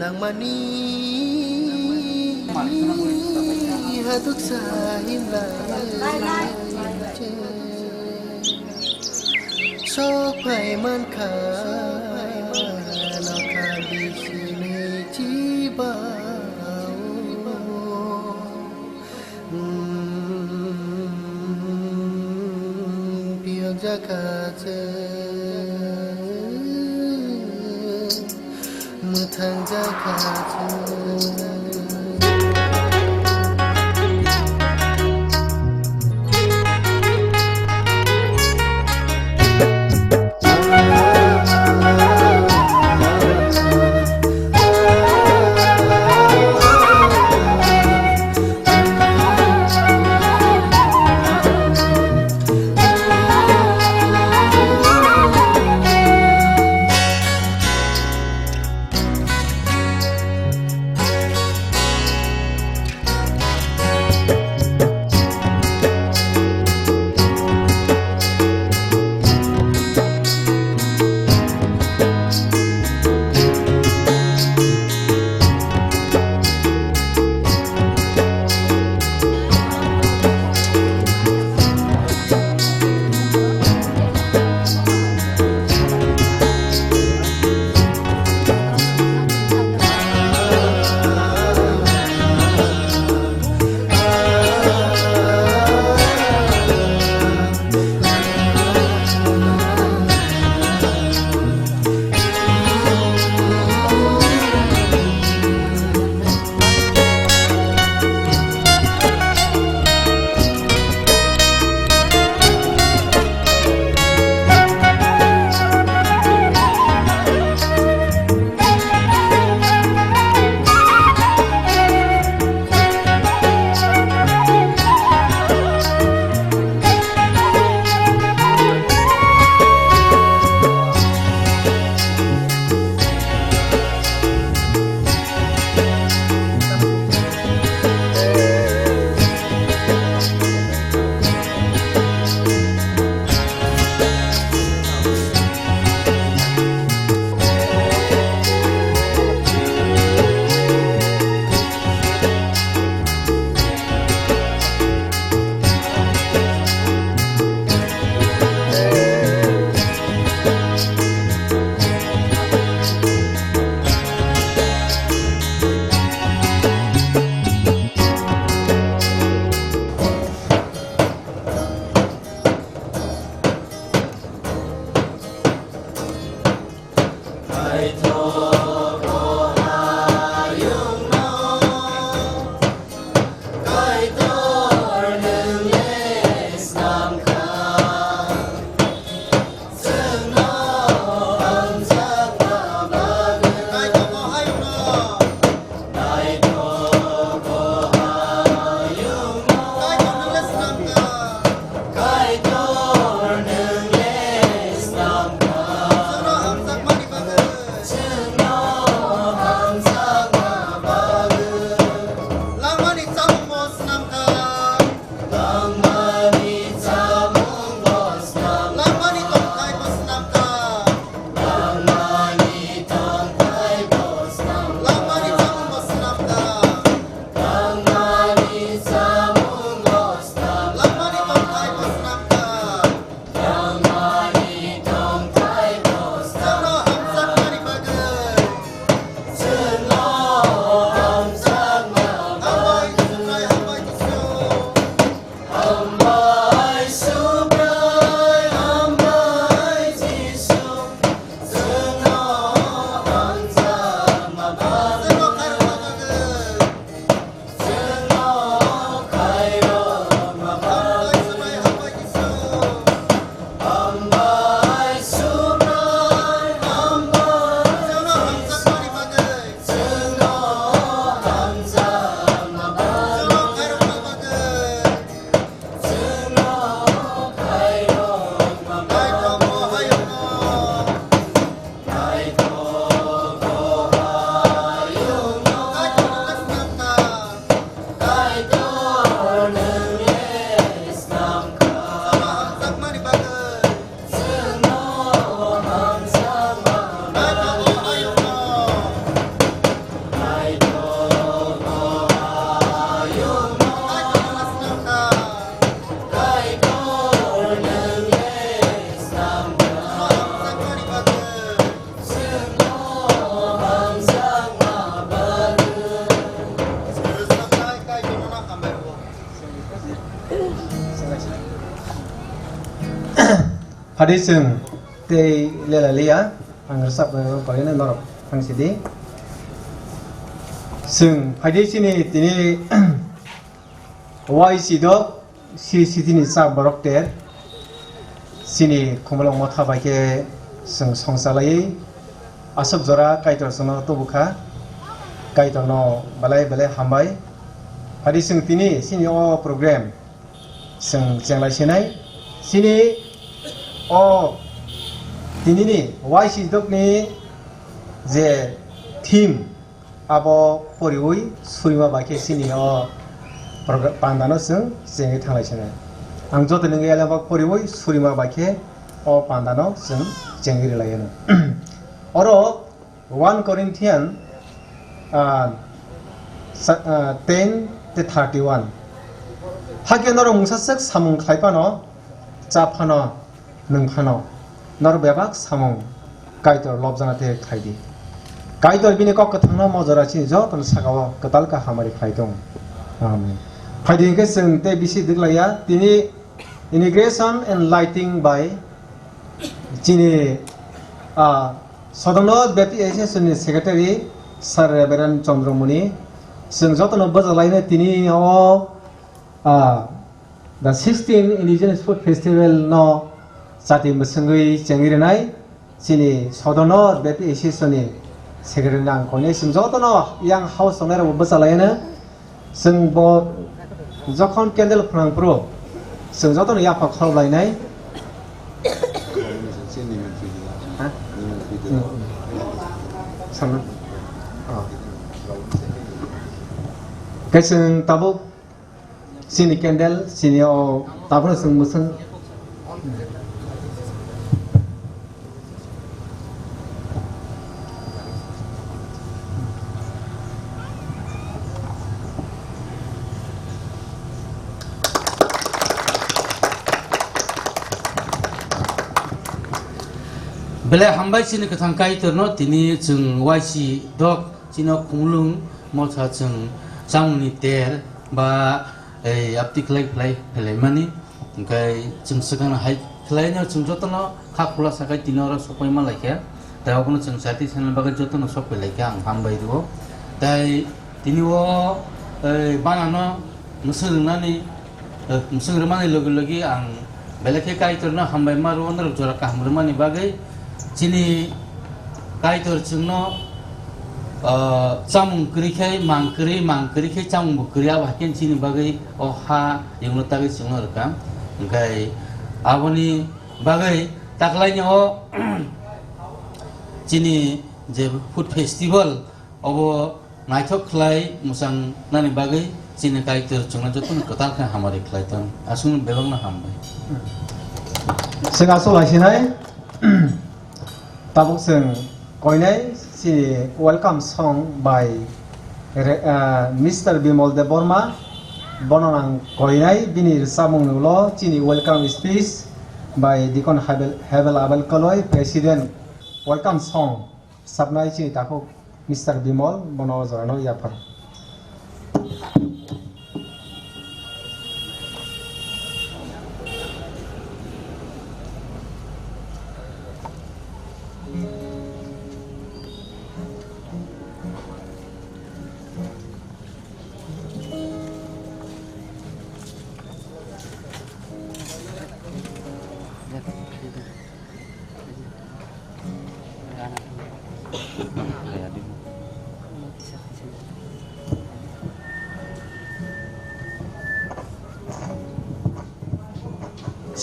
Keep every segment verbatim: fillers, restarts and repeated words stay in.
Langmani haduksa himlai sok phai mankha nokha bisini chibao. Piyok jakha chwng, mwthang jakha chwng. Phadi chwng tei lela liya, ang rwchapnai rok koi norok thang sidi. Chwng phaidi chini tini Y C dok, C C T ni chak borok ter, chini Khumulwng motha bai khe chwng songchalaiwi aswk jora Kaitor chwngno tubukha, Kaitorno belai belai hambai. Phadi chwng tini chini o program chwng chenglai sinai. Chini o tinini Y C dokni je theme abo poriwi surima bai khe chini o progra-, pandano chwng chengwi thanglai sinai. Ang joto nungwi elembak poriwi surima bai khe o pandano chwng chengwi rwlai anw. Oro One Corinthian, ah, sa-, ah, ten tei thirty-one. Hakhe norok mungsa swk samung khlai phano, cha phano, nwng phano, norok bebak samung Kaitor lobjana tei khlai di. Kaitor bini kok kwthangno mojora chini jotono saka-o kwtal khe hamari khlai tong. Amen. Phaidi hwnkhe chwng tei bisi dwklaiya, tini inauguration and lighting by chini, ah, Sodorno Baptist Association ni Secretary Sir Reverend Chandramoni, chwng jotono bwchalaino tini o, ah, the sixteen Indigenous Food Festival no chati mwswngwi chengwi rwnai chini Sodorno Baptist Association ni Secretary no ang koinai, chwng jotono yang house tongnai rokbo bwchalaino. Chwng bo jokhon candle phnang phuru chwng jotono yapha khorok lainai. Ha? Hmm. Sana. Oh. Khe chwng tabuk chini candle, chini o tabukno chwng mwswng. Belai hambai chini kwthang Kaitorno, tini chwng Y C dok chino Khumulwng motha chwng chamungni ter ba ei apti khlai khlai phelaimani. Hwnkhe chwng swkangno hai khlaino chwng jotono kha khulasa khai tini oro sokpai manlaikha. Tai obono chwng chati sanani bagwi jotono sokpai laikha, ang hambai rwo. Tai tini o, eh, banano mwswk rwnani, eh, mwswk rwmani logi logi ang belai khe Kaitorno hambai ma rwo, norok jora kaham rwmani bagwi. Chini Kaitor chwngno, ah, chamung kwrwi khe mang kwrwi, mang kwrwi khe chamung bo kwrwi, abo hai khe chini bagwi o ha yungno tagwi chwngno rwkha. Hwnkhe aboni bagwi taklaini o chini je food festival, obo naithok khlai mwchang nani bagwi chini Kaitor chwngno jotono kwtal khe hamari khlai tong. Aswkno bebakno hambai. Chwng aswk lai sinai. Tabuk chwng koinai chini welcome song by Re-, ah, Mister Bimal Debbarma. Bono ang koinai bini rwchapmungni ulo chini welcome speech by Deacon Hebel, Hebel Abel Kaloi, President, welcome song. Sabnai chini takhuk Mister Bimal, bono o jorano yaphar.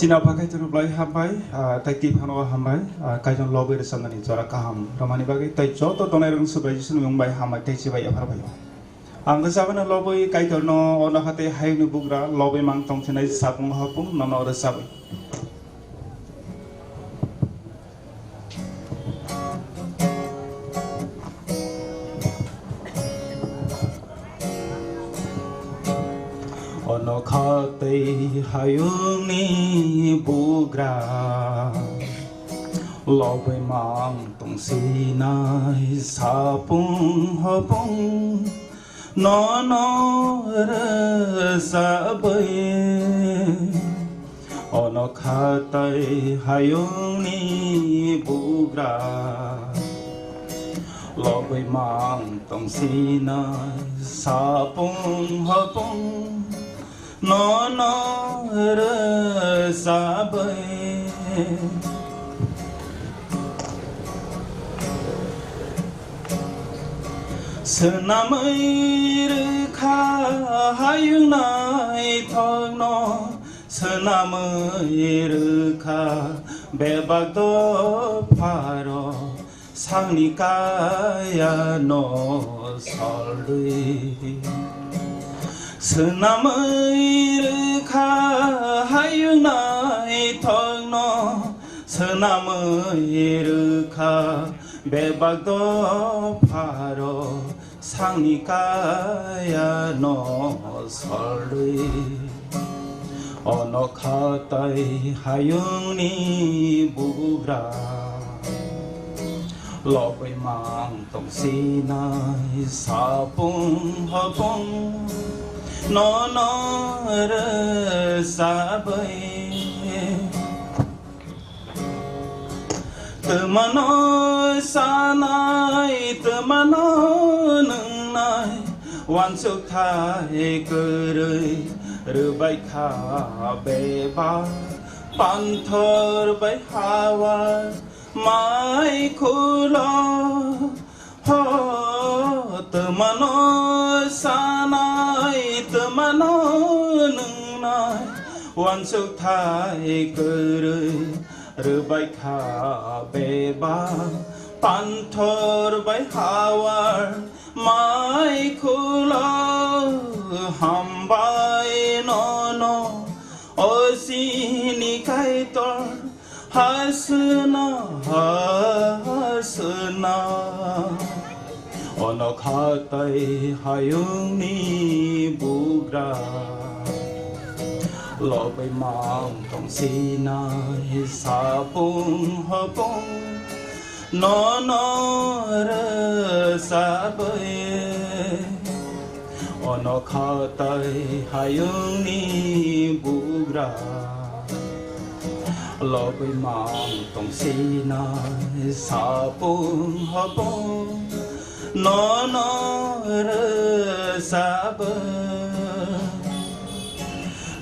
Chini apha Kaitorno belai hambai, ah, tei twi phano hambai, ah, Kaitorno lobwi rwchapnani jora kaham rwmani bagwi tei joto tongnai rwng Subraiyung Jisuni mung bai hambai tei chibai yaphar bai. Ang khe sabino lobwi Kaitorno o nokha tei hayungni bugra lobwi mang tongthinai sapung hopung nono rwchabwi. O nokha tei hayungni bugra. Lobwi mang tong sinai sapung hopung nono rwchabwi. Ono khatai hayungni bugra lobwi mang tong sinai sapung hopung nono rwchabwi. Swnamwi rwkha hayung naithokno, swnamwi rwkha bebak dopharo. Sakni kaya no solrwi swnamwi rwkha hayung naithokno, swnamwi rwkha bebak dopharo. Sakni kaya no solrwi ono khatai hayungni bugra lobwi mang tong sinai sapung hopung nono rwchabwi. Twmano sanai, twmano nwngnai, uansukthai kwrwi rwbai kha bebak, panthor bai hawar mai khulo. Ho, twmano sanai, twmano nwngnai, uansukthai kwrwi rwbai kha bebak, panthor bai hawar mai khulo. Hambai nono, o chini Kaitor, Hasna, hasna, ono khatai hayungni bugra lobwi mang tong sinai sapung hopung nono rwchabwi. Ono khatai hayungni bugra lobwi mang tong sinai sapung hopung nono rwchabwi,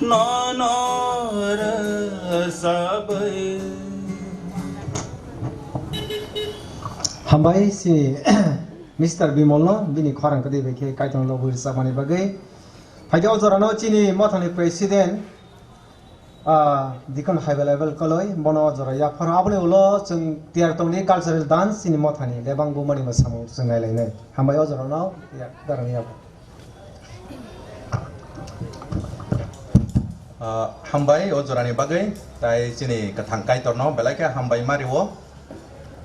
nono rwchabwi. Hambai si Mister Bimolno bini khorang kwrwi bai khe Kaitorno lobwi rwchapmani bagwi. Phaikhe o jorano chini mothani president, ah, Deacon Haibal Haibal Koloi, bono o jora yapharo. Aboni ulo chwng tiyar tongdi cultural dance chini mothani lebang bumani mwsamung chwng nailainai. Hambai o jorano ya, darani yapharo. Ah, hambai o jorani bagwi, tai chini kwthang Kaitorno belai khe hambai ma rio.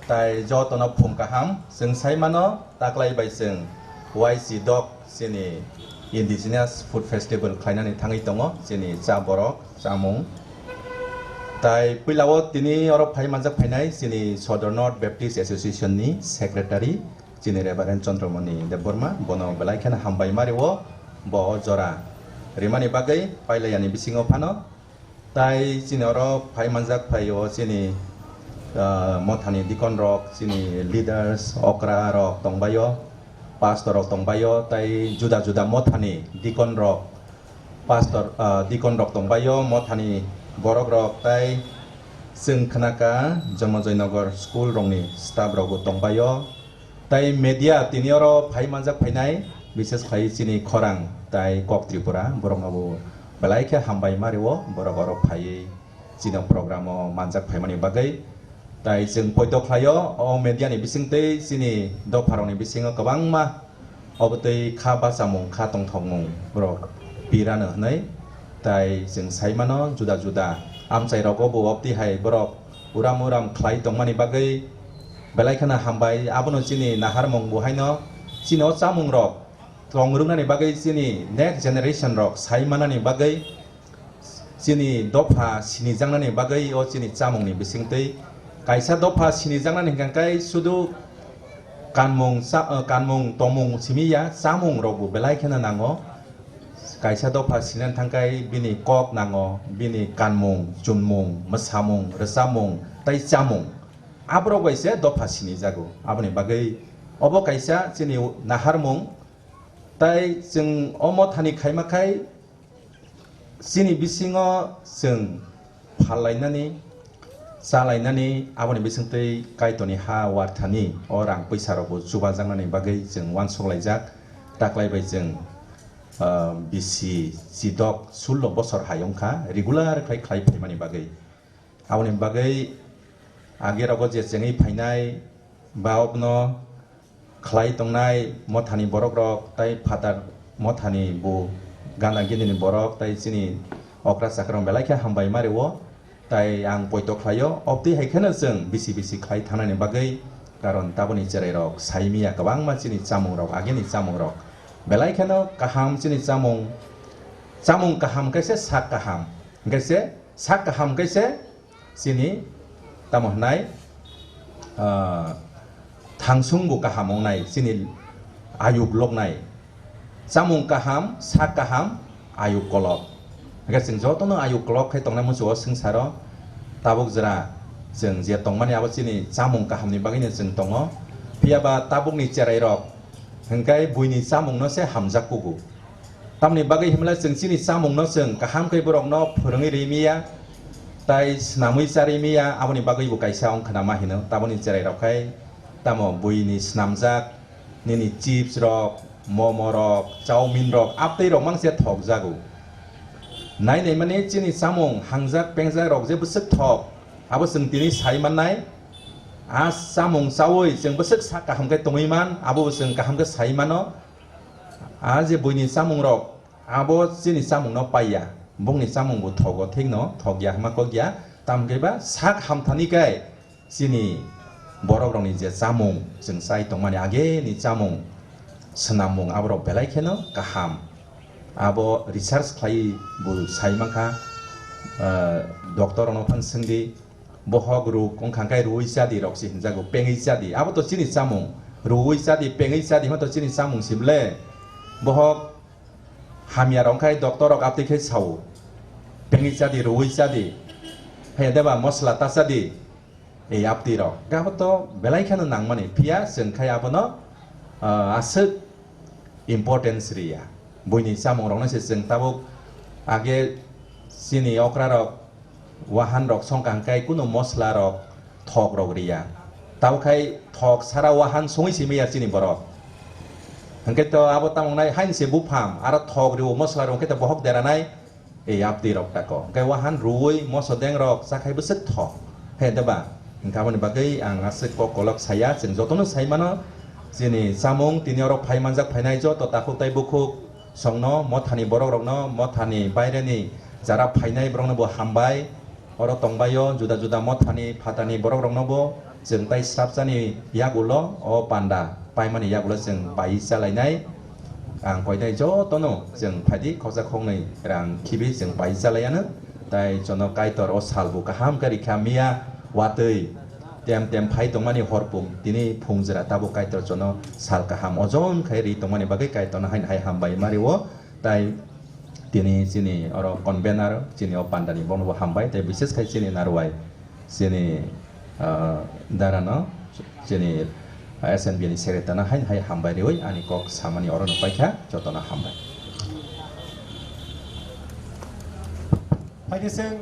Tai jotono phung kaham, chwng sai mano, taklai bai chwng Y C dok chini Indigenous Food Festival khlainani thangwi tongo, chini cha borok, chamung. Tai puilao tini oro phai manjak phainai chini Sodor North Baptist Association ni secretary, chini Reverend Chandramani Debbarma, bono belai kheno hambai ma rio, bo o jora rimani bagwi pailai yani bisingo phano. Tai chini oro phai manjak phai o chini, ah, mothani deacon rok, chini leaders, okra rok tongbaio, pastor rok tongbaio, tai juda juda mothani deacon rok, pastor, ah, deacon rok tongbaio, mothani borok rok, tai chwng khnaka Jomojoynagar school rokni staff rok bo tongbaio. Tai media tini oro phai manjak phainai, bises khlai chini khorang tai Kok Tripura, borokno bo belai khe hambai ma rio, borok oro phaiwi chini program o manjak phaimani bagwi. Tai chwng poito khlaio, o media ni bisingtwi chini dopharokni bisingo kwbangma obo twi kha bachamung, kha tongthokmung borok pirano hwnwi. Tai chwng sai mano juda juda amchai rogo bo obtwi hai borok uram uram khlai tongmani bagwi belai kheno hambai. Abono chini naharmung bo haino chini o chamung rok tong rwnani bagwi chini next generation rok sai manani bagwi chini dopha sinijaknani bagwi o chini chamungni bisingtwi Kaisa dopha sinijaknani hwnkha khe sudu kanmung cha-, eh, kanmung tongmung simi ya, chamung rokbo belai kheno nango. Kaisa dopha sinani thangkhe bini kok nango, bini kanmung, chunmung, mwsamung, rwchapmung tei chamung. Aborok bai se dopha sinijago. Aboni bagwi obo kaisa chini naharmung. Tai chwng o mothani khaima khai chini bisingo chwng phallainani, chalainani, aboni bisingtwi Kaitorni ha warthani o rang pwisarogo chubajaknani bagwi chwng uansuk laijak. Taklai bai chwng, ah, bisi chidok sullo bosor hai wngkha regular khlai khlai phaimani bagwi. Aboni bagwi age rogo je chengwi phainai ba okno khlai tongnai mothani borok rok tai phatar mothani bo gana gini ni borok tai chini okra chakra rok belai khe hambai ma rwo. Tai ang poito khlaio, obtwi hai kheno chwng bisi bisi khlai thangnani bagwi, karon taboni cherai rok sai miya kwbangma chini chamung rok, ageni chamung rok belai kheno kaham chini chamung. Chamung kaham khe se sak kaham, hwnkhe se sak kaham khe se chini tamo hwnai, ah, thangsung bo kaham wngnai, chini ayuk loknai. Chamung kaham, sak kaham, ayuk kolok. Hwnkhe chwng jotono ayuk kolok khe tongnai muchungo swngcharo tabuk jora chwng je tongmani abo chini chamung kahamni bagwino chwng tongo. Phiya ba tabukni cherai rok hwnkhe buini chamungno se hamjak kugo. Tamni bagwi himle chwng chini chamungno chwng kaham khe borokno phwrwngwi rimiya, tai swnamwi charimiya, aboni bagwi bo kaisa wng khna ma hino. Taboni cherai rok khai tamo buini swnamjak, nini chips rok, momo rok, chowmin rok, aptwi rok mang se thok jago. Nai nai mani chini chamung hangjak pengjak rok je bwswk thok, abo chwng tini sai mannai. A chamung chaui chwng bwswk sak kaham khe tongwi man, abo bo chwng kaham khe sai mano. A je buini chamung rok, abo chini chamungno paiya, bongni chamung bo thogo thikno, thok ya hwnma kok ya, tamo khe ba sak hamthani khe chini borok rokni je chamung chwng chai tongmani ageni chamung swnammung aborok belai kheno kaham. Abo research khlai bo sai mankha, ah, doctor rokno phan swngdi, bohok ruk wngkha khe ruwi chadi rok se hinjago, pengwi chadi, abo to chini chamung, ruwi chadi, pengwi chadi hwnba to chini chamung si ble. Bohok hamya rok khai doctor rok aptwi khai sao, pengwi chadi, ruwi chadi, hai deba mosla ta chadi, ei aptwi rok. Abo to belai kheno nangmani, phiya chwng khai abono, ah, aswk importance riya. Buini chamung rokno se chwng tabuk age chini okra rok, wahan rok songkha hwnkhe kunu mosla rok thok rok riya. Tabuk khai thok sara wahan songwi simi ya chini borok. Hwnkhe to abo tamo wngnai hain se buphang, aro thok rw mosla rw hwnkhe to bohok deranai, ei aptwi rok tako. Hwnkhe wahan rwui moso deng rok chakhai bwswk thok. He deba? Hwnkhe aboni bagwi ang aswk kok kolok saya, chwng jotono sai mano. Chini chamung tini oro phai manjak phainai joto takhuk tai bukhuk songno, mothani borok rokno, mothani baireni jara phainai borokno bo hambai. Oro tongbaio juda juda mothani phatani borok rokno bo chwng tai srapsani yagulo o panda paimani yagulo chwng pai chalainai. Ang koinai jotono chwng phaidi khoksa khoknwi rang khibi chwng pai chalaiano. Tai jono Kaitor o salbo kaham khe rikha miya watwi tem tem phai tongmani horpung tini phung jora tabuk Kaitor jono sal kaham ojon khai ri tongmani bagwi Kaitorno haino hai hambai ma rio. Tai tini chini oro convener, chini o pandani bono bo hambai, tai bises khai chini narwai, chini, ah, darano, chini S N B ni secretary no haino hai hambai riwi ani kok samani oro no paikha, jotono hambai. Phaikhe chwng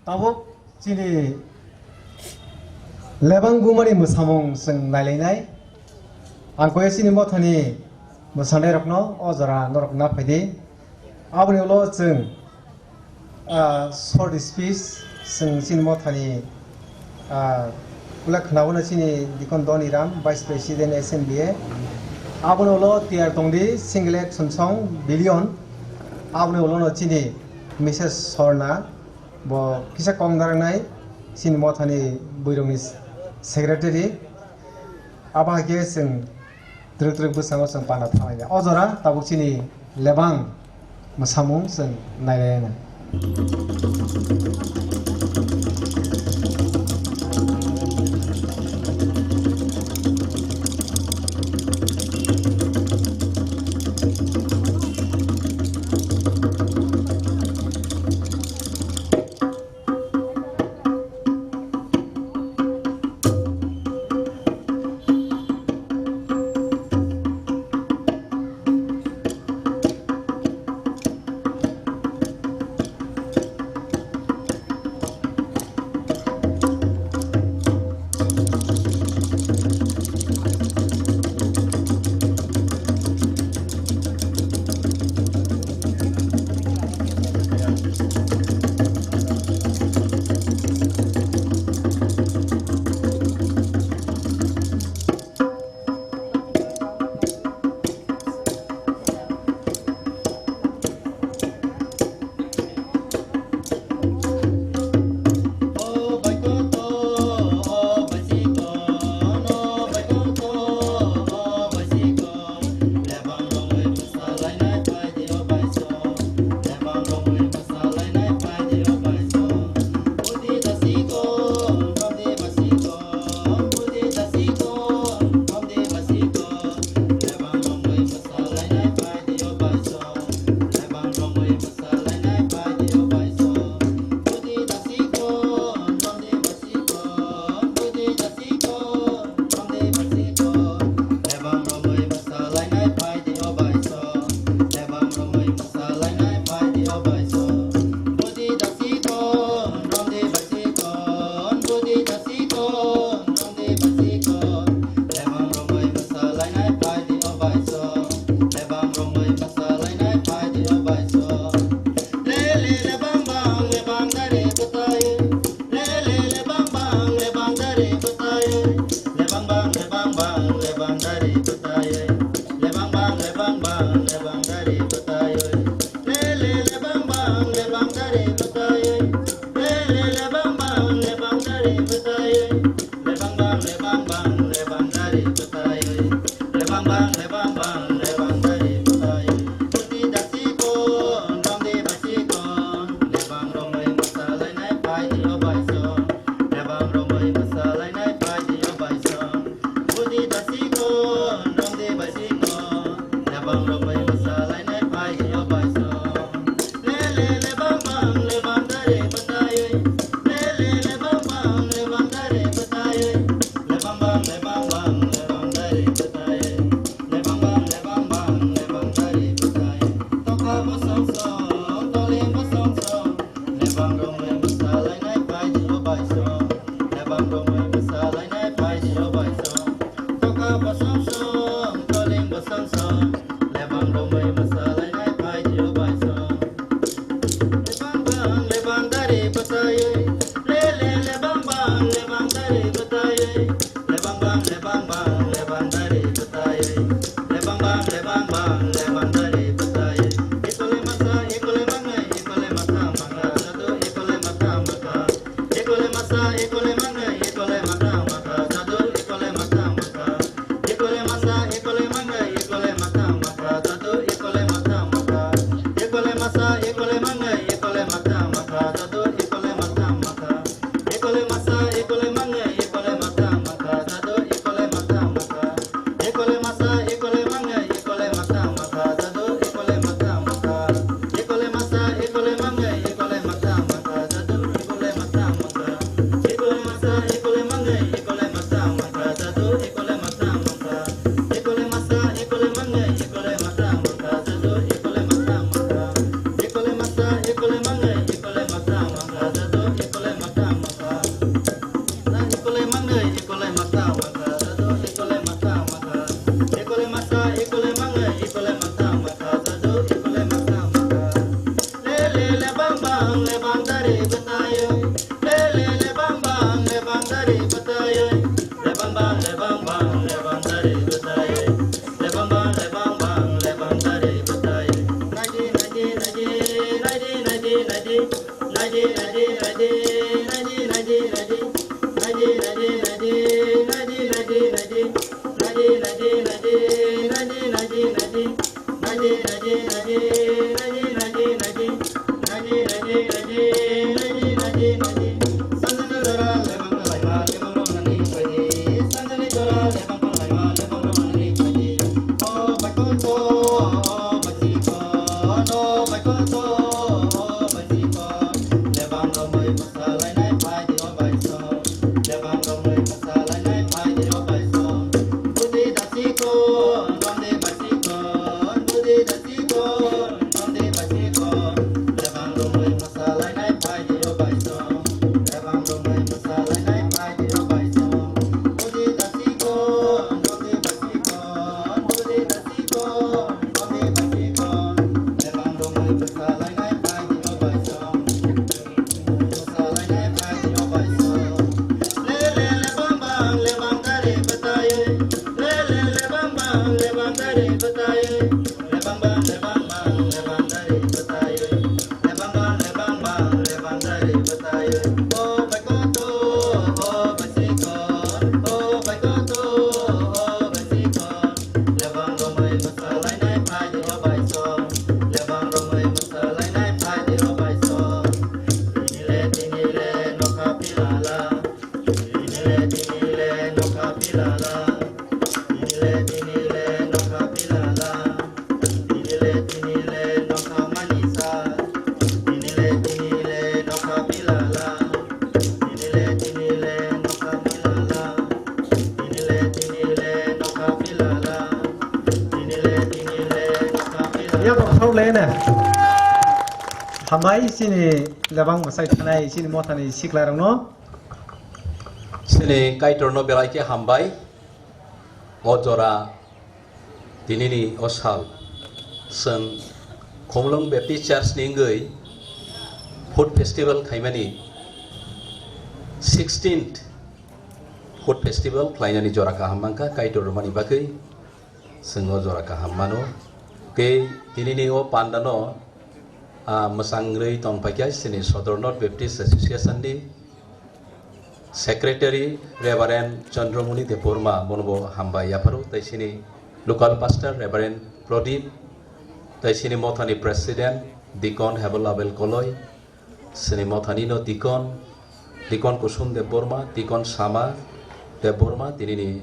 tabuk chini lebang bumani mwsamung chwng nailainai. Ang koi chini mothani mwsanairokno o jora norok na phaidi. Aboni ulo chwng, ah, short speech chwng chini mothani, ah, ule khwnabo chini Dikon Doni Ram, Vice President S N B A. Aboni ulo tiyar tongdi single action song Billion. Aboni ulo no chini Missus Sorna. Bo kisa kok narwknai chini mothani bwrwngni secretary. Abo hai khe chwng twrwk twrwk bwskango chwng panda thanglainai. O jora tabuk chini lebang mwsamung chwng nailainai. Yago khorok le ne. Hambai chini lebang bwsai thanai chini mothani sikla rokno. Chini Kaitorno belai khe hambai. O jora tinini o sal chwng Khumulwng Baptist Church ni wngwi food festival khaimani sixteenth food festival khlainani jora kaham mankha Kaitor rwmani bagwi. Chwng o jora kaham mano. Tei tinini o pandano, ah, mwchang rwi tongphaikha chini Sodor North Baptist Association ni Secretary Reverend Chandramoni Debbarma, bono bo hambai yapharo, tei sini local pastor Reverend Pradip, tei sini mothani President Deacon Hebel Abel Koloi, sini mothani no Deacon, Deacon Kusum Debbarma, Deacon Sama Debbarma, tinini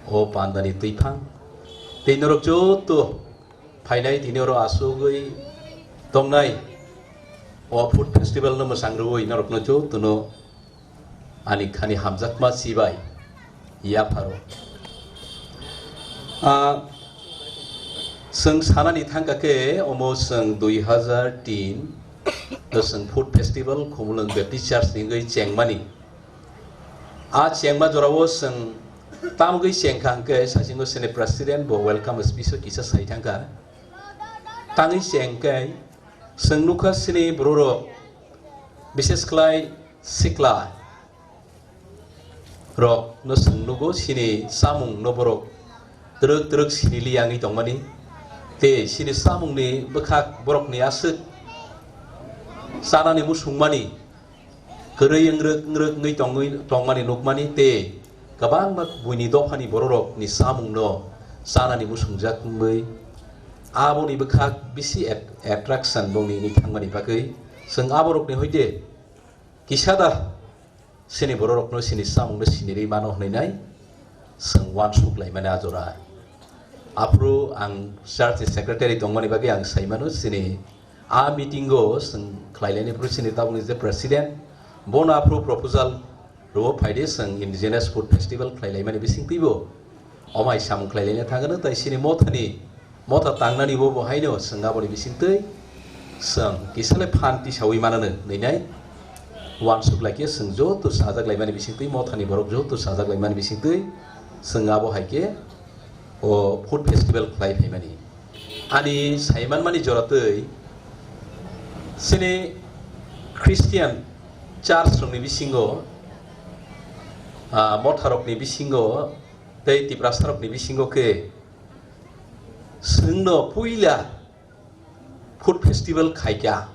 o pandani twiphang. Tei norok joto phainai tini oro asugwi tongnai o food festival no mwchang rwui norokno jotono ani khani hamjakma chibai yapharo. Ah, chwng sanani thangkha khe omo chwng dui hazar tin to chwng food festival Khumulwng Baptist Church ni wngwi chengmani. A chengma jorao chwng tamgwi chengkha hwnkhe saichungo sini president bo welcome speech o kisa sai thangkha. Tangwi chengkhe chwng nukha sini bororok, bises khlai sikla rok no chwng nugo sini chamung no borok twrwk twrwk sini li yangwi tongmani, tei sini chamung ni bwkhak borok ni aswk chanani musung mani kwrwi wngrwk wngrwk wngwi tongwi tongmani nukmani tei kwbangma buini dophani bororok ni chamung no chanani musung jak wngwi aboni bwkhak bisi at-, attraction bongni wngwi thangmani bagwi chwng aborok ni hoite kisa da sini bororokno sini samungno sinirwi mano hwnwi nai chwng uansuk laimani a jora. Aphuru ang church ni secretary tongmani bagwi ang sai mano, sini a meeting o chwng khlai laini phuru sini tabukni je president, bono aphuru proposal rwo phaidi chwng indigenous food festival khlai laimani bising twibo. Omo hai samung khlai laina thangano, tai sini mothani, motha tangnani bo bo haino chwng aboni bisingtwi chwng kisale phan tisawi manano hwnwi nai uansuk lai khe chwng joto sajak laimani bisingtwi, mothani borok joto sajak laimani bisingtwi chwng abo hai khe o food festival khlai phaimani. Ani saimanmani joratwi chini Christian church rokni bisingo, ah, motharokni bisingo tei Tiprasarokni bisingo khe chwngno puila food festival khaikha,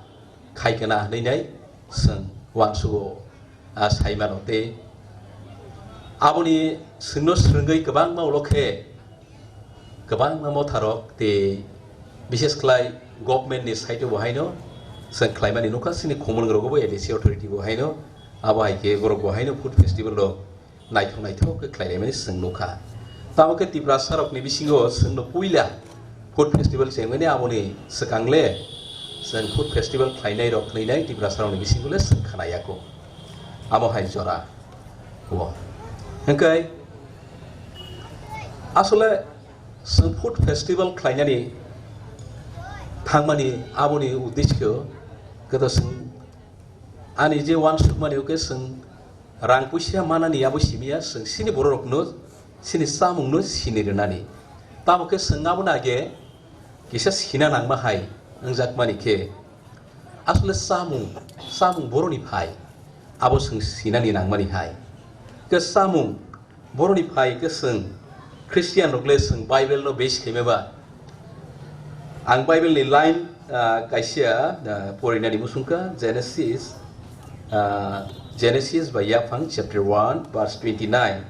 khaikha na hwnwi nai chwng uansugo, ah, sai mano tei aboni chwngno swrwngwi kwbangma ulo khe kwbangma motharok tei bises khlai government ni side o bo haino chwng khlaimani nukha, chini khumulwng rogo bo A D C authority bo haino, abo hai khe borok bo haino food festival rok naithok naithok khe khlai laimani chwng nukha. Tamo khe Tiprasa rokni bisingo chwngno puila food festival chengmani, aboni swkang le chwng food festival khlainai rok hwnwi nai Tiprasa rokni bisingo le chwng khna ya kho. Amo hai jora o. Hwnkhe asole chwng food festival khlainani thangmani aboni uddesho khe to chwng ani je uansukmani o khe chwng rang puisa manani abo simi ya, chwng chini bororokno chini chamungno sini rwnani. Tamo khe chwng abono age kisa sina nangma hai wngjakmani khe asole chamung, chamung boroni phai abo chwng sinani nangmani hai. Khe chamung boroni phai khe chwng Christian rok le chwng Bible no base khaima ba. Ang Bible ni line, ah, kaisa, ah, porinani musungkha Genesis, ah, Genesis bai Yaphang chapter one verse twenty nine.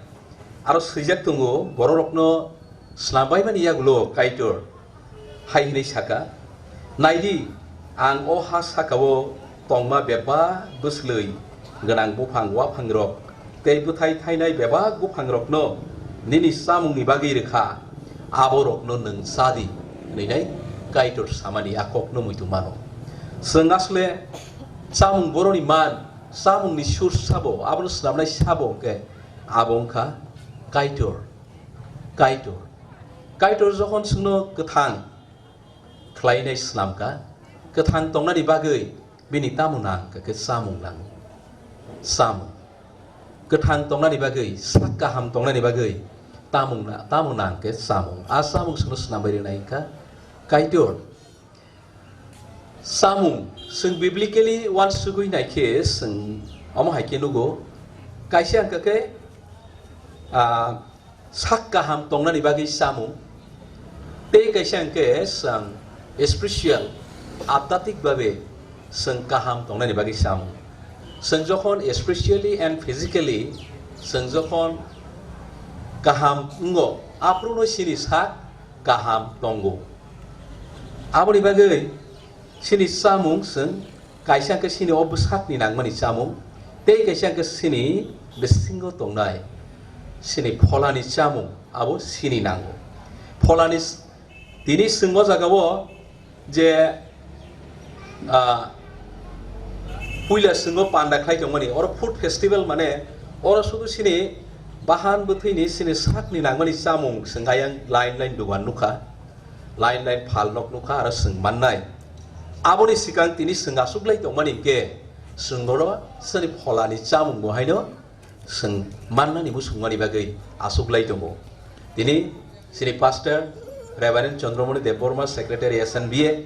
Aro swijak tongo, bororokno snambaimani yagulo Kaitor hai hwnwi saka, "Naidi, ang o ha saka-o tongma bebak bwswlwi gwnang buphang waphangrok tei bwthai thainai bebak buphangrokno nini chamungni bagwi rwkha, aborokno nwng cha di," hwnwi nai Kaitor samani a kokno muitu mano. Chwng asle chamung boroni man, chamungni source sabo, abono snamnai sabo hwnkhe abo wngkha Kaitor. Kaitor. Kaitor jokhon chwngno kwthang khlainai snamkha, kwthang tongnani bagwi bini tamo nang khe chamung nango. Chamung. Kwthang tongnani bagwi, sak kaham tongnani bagwi tamung na-, tamo nang khe chamung. A chamung chwngno snambai rwnai wngkha Kaitor. Chamung, chwng biblically uansugwi naikhe chwng omo hai khe nugo, kaisa hwnkha khe, ah, sak kaham tongnani bagwi chamung, tei kaisa hwnkhe chwng spiritual, adhyatmik babe chwng kaham tongnani bagwi chamung. Chwng jokhon spiritually and physically chwng jokhon kaham wngo, aphuru no chini sak kaham tongo. Aboni bagwi chini chamung chwng kaisa hwnkhe chini o bwsakni nangmani chamung, tei kaisa hwnkhe chini bisingo tongnai chini pholani chamung, abo chini nango. Pholani s-, tini chwng o jagao je, ah, puila chwng o panda khlai tongmani, oro food festival mane, oro sudu chini bahan bwthwini chini sakni nangmani chamung chwng ayang line line dogan nukha, line line phalnok nukha, aro chwng mannai. Aboni swkang tini chwng achuklai tongmani hwnkhe chwng oro chini pholani chamung bo haino chwng mannani muchungmani bagwi achuklai tongo. Tini chini Pastor Reverend Chandramani Debbarma, Secretary S N B A,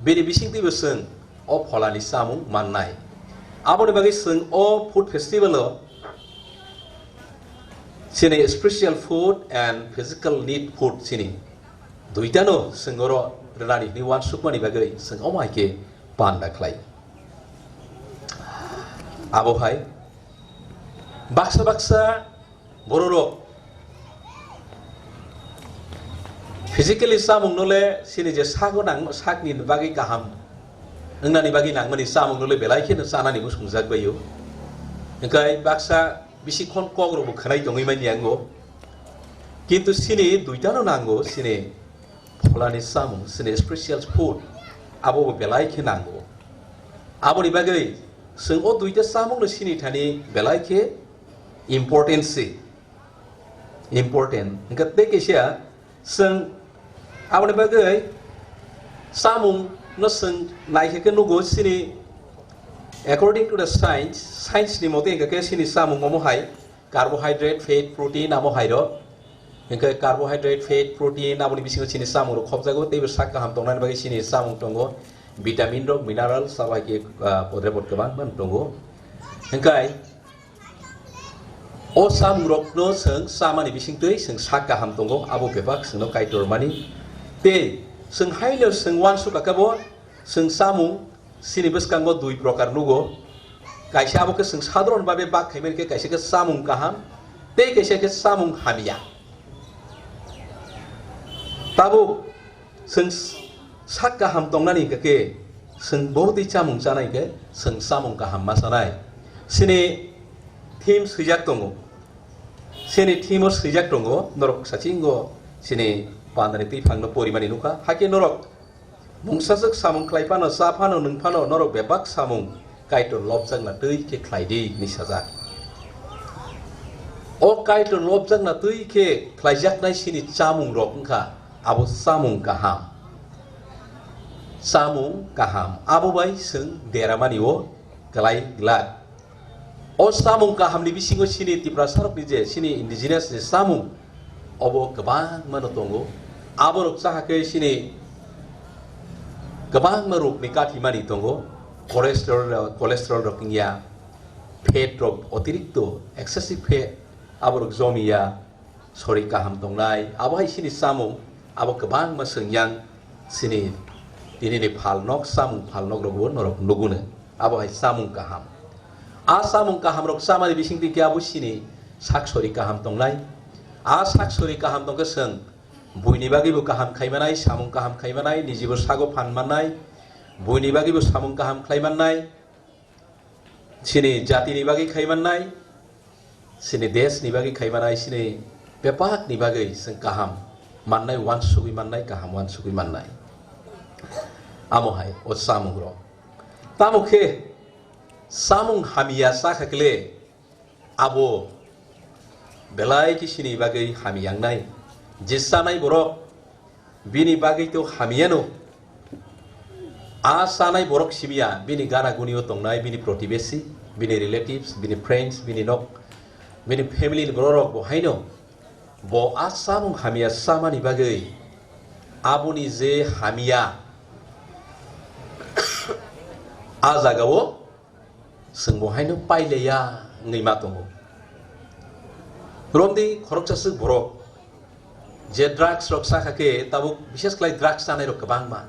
bini bisingtwibo chwng o pholani chamung mannai. Aboni bagwi chwng o food festival o chini special food and physical need food chini duitano chwng oro rwnani hwnwi uansukmani bagwi chwng omo hai khe panda khlai. Abo hai baksa baksa bororok physically chamung nole chini je sago nang, sakni bagwi kaham wngnani bagwi nangmani chamung nole belai kheno chanani bo swngjak baio. Hwnkhe baksa bisi khon kok rokbo khwnai tongwi manya wngo. Kintu chini duitano nango, chini pholani chamung, chini special food, abo bo belai khe nango. Aboni bagwi chwng o duita chamungno chini thani belai khe important se, important. Hwnkhe tei kaisa chwng aboni bagwi chamungno chwng naikhe khe nugo chini, according to the science, science ni mote hwnkhe khe chini chamung omo hai carbohydrate, fat, protein amo hai rok. Hwnkhe carbohydrate, fat, protein aboni bisingo chini chamung rok khopjago, teibo sak kaham tongnani bagwi chini chamung tongo, vitamin rok, minerals, abo hai khe, ah, podre pod kwbang man tongo. Hwnkhe o chamung rokno chwng chamani bisingtwi chwng sak kaham tongo, abo bebak chwngno Kaitor mani. Tei chwng haino chwng uansuk kha khe bo chwng chamung chini bwskango dui prokar nugo. Kaisa abo khe chwng sadharon babe bak khaimani khe kaisa khe chamung kaham tei kaisa khe chamung hamya. Tabuk chwng sak kaham tongnani hwnkhe khe chwng bo twi chamung chanai khe chwng chamung kaham ma chanai. Chini theme swijak tongo. Chini theme o swijak tongo, norok sachingo chini pandani twiphangno porimani nukha. Hakhe norok mungsajwk samung khlai phano, cha phano, nwng phano, norok bebak samung Kaitor lobjakna twi khe khlai di, hinwi sajak. O Kaitor lobjakna twi khe khlaijaknai chini chamung rok wngkha, abo chamung kaham. Chamung kaham, abo bai chwng deramani o kwlai glak. O chamung kahamni bisingo chini Tiprasarokni je chini indigenous je chamung, obo kwbangmano tongo. Aborok chahakhe chini kwbangma rokni kathimani tongo. Cholesterol, cholesterol rok wngya, fat rok otirikto, excessive fat, aborok jomiya, sori kaham tongnai, abo hai chini chamung, abo kwbangma chwng yang chini tinini phalnok, chamung phalnok rokbo norok nuguno, abo hai chamung kaham. A chamung kaham rok chamani bisingtwi khe abo chini sak sori kaham tongnai. A sak sori kaham tongkhe chwng buini bagwibo kaham khaimanai, chamung kaham khaimanai, nijibo sago phan mannai, buini bagwibo chamung kaham khlai mannai. Chini jatini bagwi khai mannai, chini deshni bagwi khai mannai, chini bebakni bagwi chwng kaham mannai, uansugwi mannai, kaham uansugwi mannai. Amo hai o chamungrok. Tamo khe chamung hamya chakha kle abo belai khe chini bagwi hamya wngnai. Je chanai borok bini bagwi to hamyano. A chanai borok simiya, bini gana gunio tongnai, bini protibesi, bini relatives, bini friends, bini nok, bini family ni borok rok bo haino. Bo a chamung hamya chamani bagwi aboni je hamya a jagao chwng bo haino paileya wngwi ma tongo. Romdi khoroksa swk borok je drugs rok chakha khe tabuk bishes khlai drugs chanai rok kwbangma.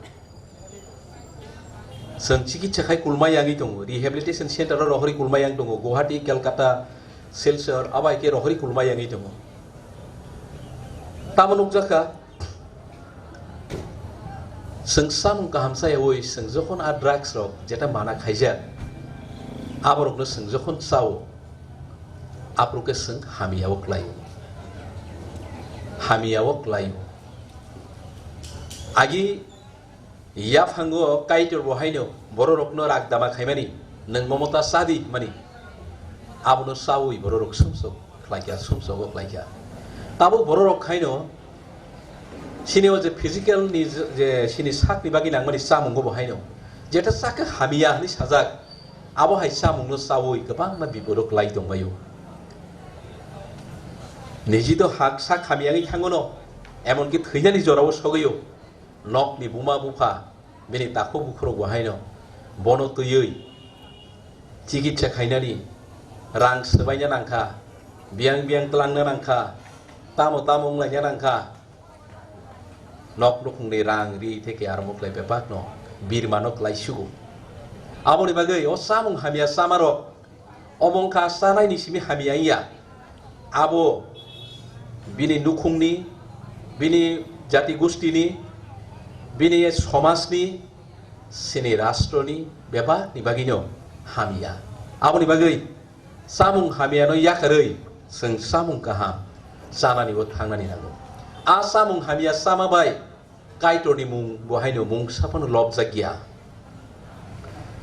Chwng chikitsa khai kulma yangwi tongo, rehabilitation center o rohorwi kulma yang tongo, Guwahati, Kolkata, Silchar, abo hai khe rohorwi kulma yangwi tongo. Tamo nukjakha, chwng samung kaham chayawi chwng jokhon a drugs rok jeta mana khaijak, aborokno chwng jokhon chao, aphuru khe chwng hamya o klai-o, hamya o klai-o. Agi yaphango Kaitor bo haino bororokno rak dama khaimani, "Nwng momo ta chadi," hwnmani, abono chawi bororok sumsok khlaikha, sumsogo khlaikha. Tabuk bororok haino chini o je physical ni je, je chini sakni bagwi nangmani chamungo bo haino jeta chakhe hamya hwnwi sajak, abo hai chamungno chawi kwbangma bipodo klai tongbaio. Niji to hak sak hamya wngwi thangono, emonki thwinani jorao sogwio. Nokni buma bupha bini takhuk bukhurok bo haino bono twiwi chikitsa khainani rang swbaina nangkha, biyang biyang twlangna nangkha, tamo tamo wnglaina nangkha. Nok nukhungni rang ri theke aro moklai bebakno birmano klai sugo. Aboni bagwi o chamung hamya chamarok omo wngkha chanaini simi hamya wngya. Abo bini nukhungni, bini jati gustini, bini somajni, chini rastroni bebakni bagwino hamya. Aboni bagwi chamung hamyano yakarwi chwng chamung kaham chanani bo thangnani nango. A chamung hamya chama bai Kaitorni mung bo haino mungsa phano lobjakya.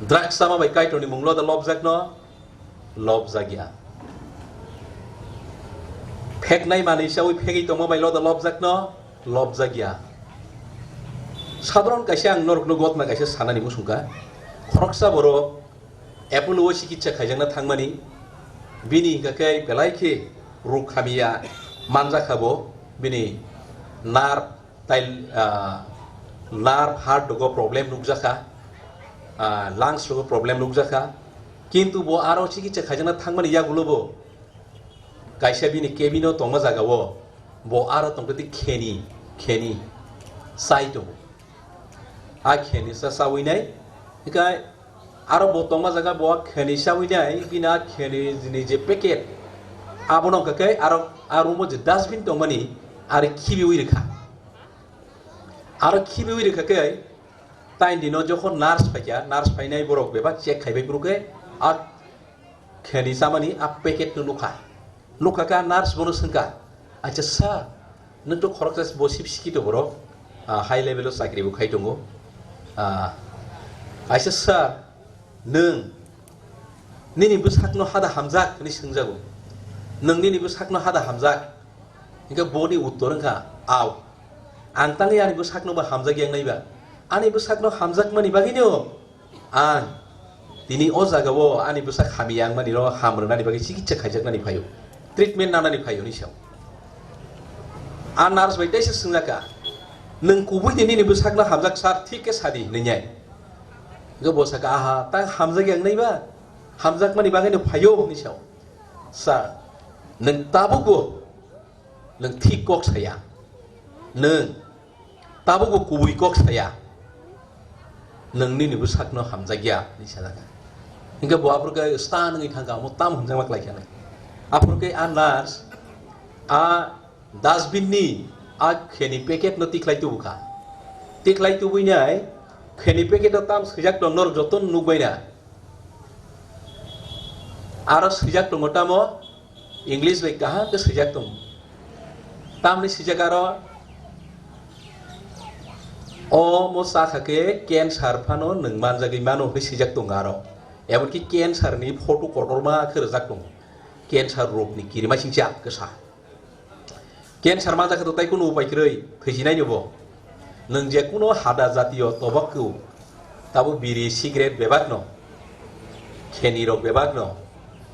Drugs chama bai Kaitorni mung loda lobjakno lobjakya. Pheknai manwi chawi phegwi tongma bai loda lobjakno lobjakya. Sadharon kaisa ang norokno gotna kaisa sanani muchungkha. Khoroksa borok Apollo o chikitsa khaijakna thangmani, bini hinkha khe belai khe ruk hamya manjakha bo, bini nerve tai, ah, nerve, heart rogo problem nukjakha, ah, lungs rogo problem nukjakha. Kintu bo aro chikitsa khaijakna thangmani yagulo bo kaisa bini cabin o tongma jaga o bo aro tongtwi kheni, kheni chai tongo. A kheni sa chawi nai, hinkhe aro bo tongma jaga bo kheni chawi nai, bini a kheni ni je packet, abono hinkhe aro a room o je dustbin tongmani, aro khibiwi rwkha. Aro khibiwi rwkha khe, tain dino jokhon nurse phaikha, nurse phainai borok bebak check khaibai phuru khe, a kheni chamani a packet no nukha. Nukha khe a nurse bono swngkha, "Acha sir, nwng to khoroksa bo sip sikito borok, ah, high level o chakri bo khai tongo. Ah, acha sir, nwng nini bwsakno hada hamjak?" hwnwi swngjago. "Nwng nini bwsakno hada hamjak?" Hinkhe boni uttor wngkha, "Aw, ang tangwi ani bwsakno bo hamjak yang naiba. Ani bwsakno hamjakmani bagwino ang tini o jagao ani bwsak hamya wngmani no ham rwnani bagwi chikitsa khaijaknani phaio, treatment nanani phaio," hwnwi sao. A nurse bai teisa swngjakha, "Nwng kubui di nini bwsakno hamjak sir, thik khe sadi," hwnwi nai. Hinkhe bo sakha, "Aha, tang hamjak yang naiba? Hamjakmani bagwino phaio," hwnwi sao. "Sir, nwng tabukbo nwng thik kok saya. Nwng tabukbo kubui kok saya. Nwng nini bwsakno hamjakya," hwnwi sajak. Hinkhe bo aphuru khe stan wngwi thangkha, omo tamo hamjakma khlaikha nai. Aphuru khe a nurse a dustbin ni a kheni packet no tikhlai tubukha. Tikhlai tubui nai kheni packet o tam swijak tong, norok joto nukbai na. Aro swijak tongo tamo, English bai kaham khe swijak tongo. Tamni swijak aro, "Omo chakha khe cancer phano nwng manjagwi mano," hwnwi swijak tongo aro. Emonki cancer ni photo kotorma khe rwjak tongo. Cancer rok ni kirimasingcha khe sa. Cancer manjakha to tai kunu upai kwrwi, thwijinai ni bo. Nwng je kunu hada jatiyo tobok khe, tabo biri, cigarette bebak no, kheni rok bebak no,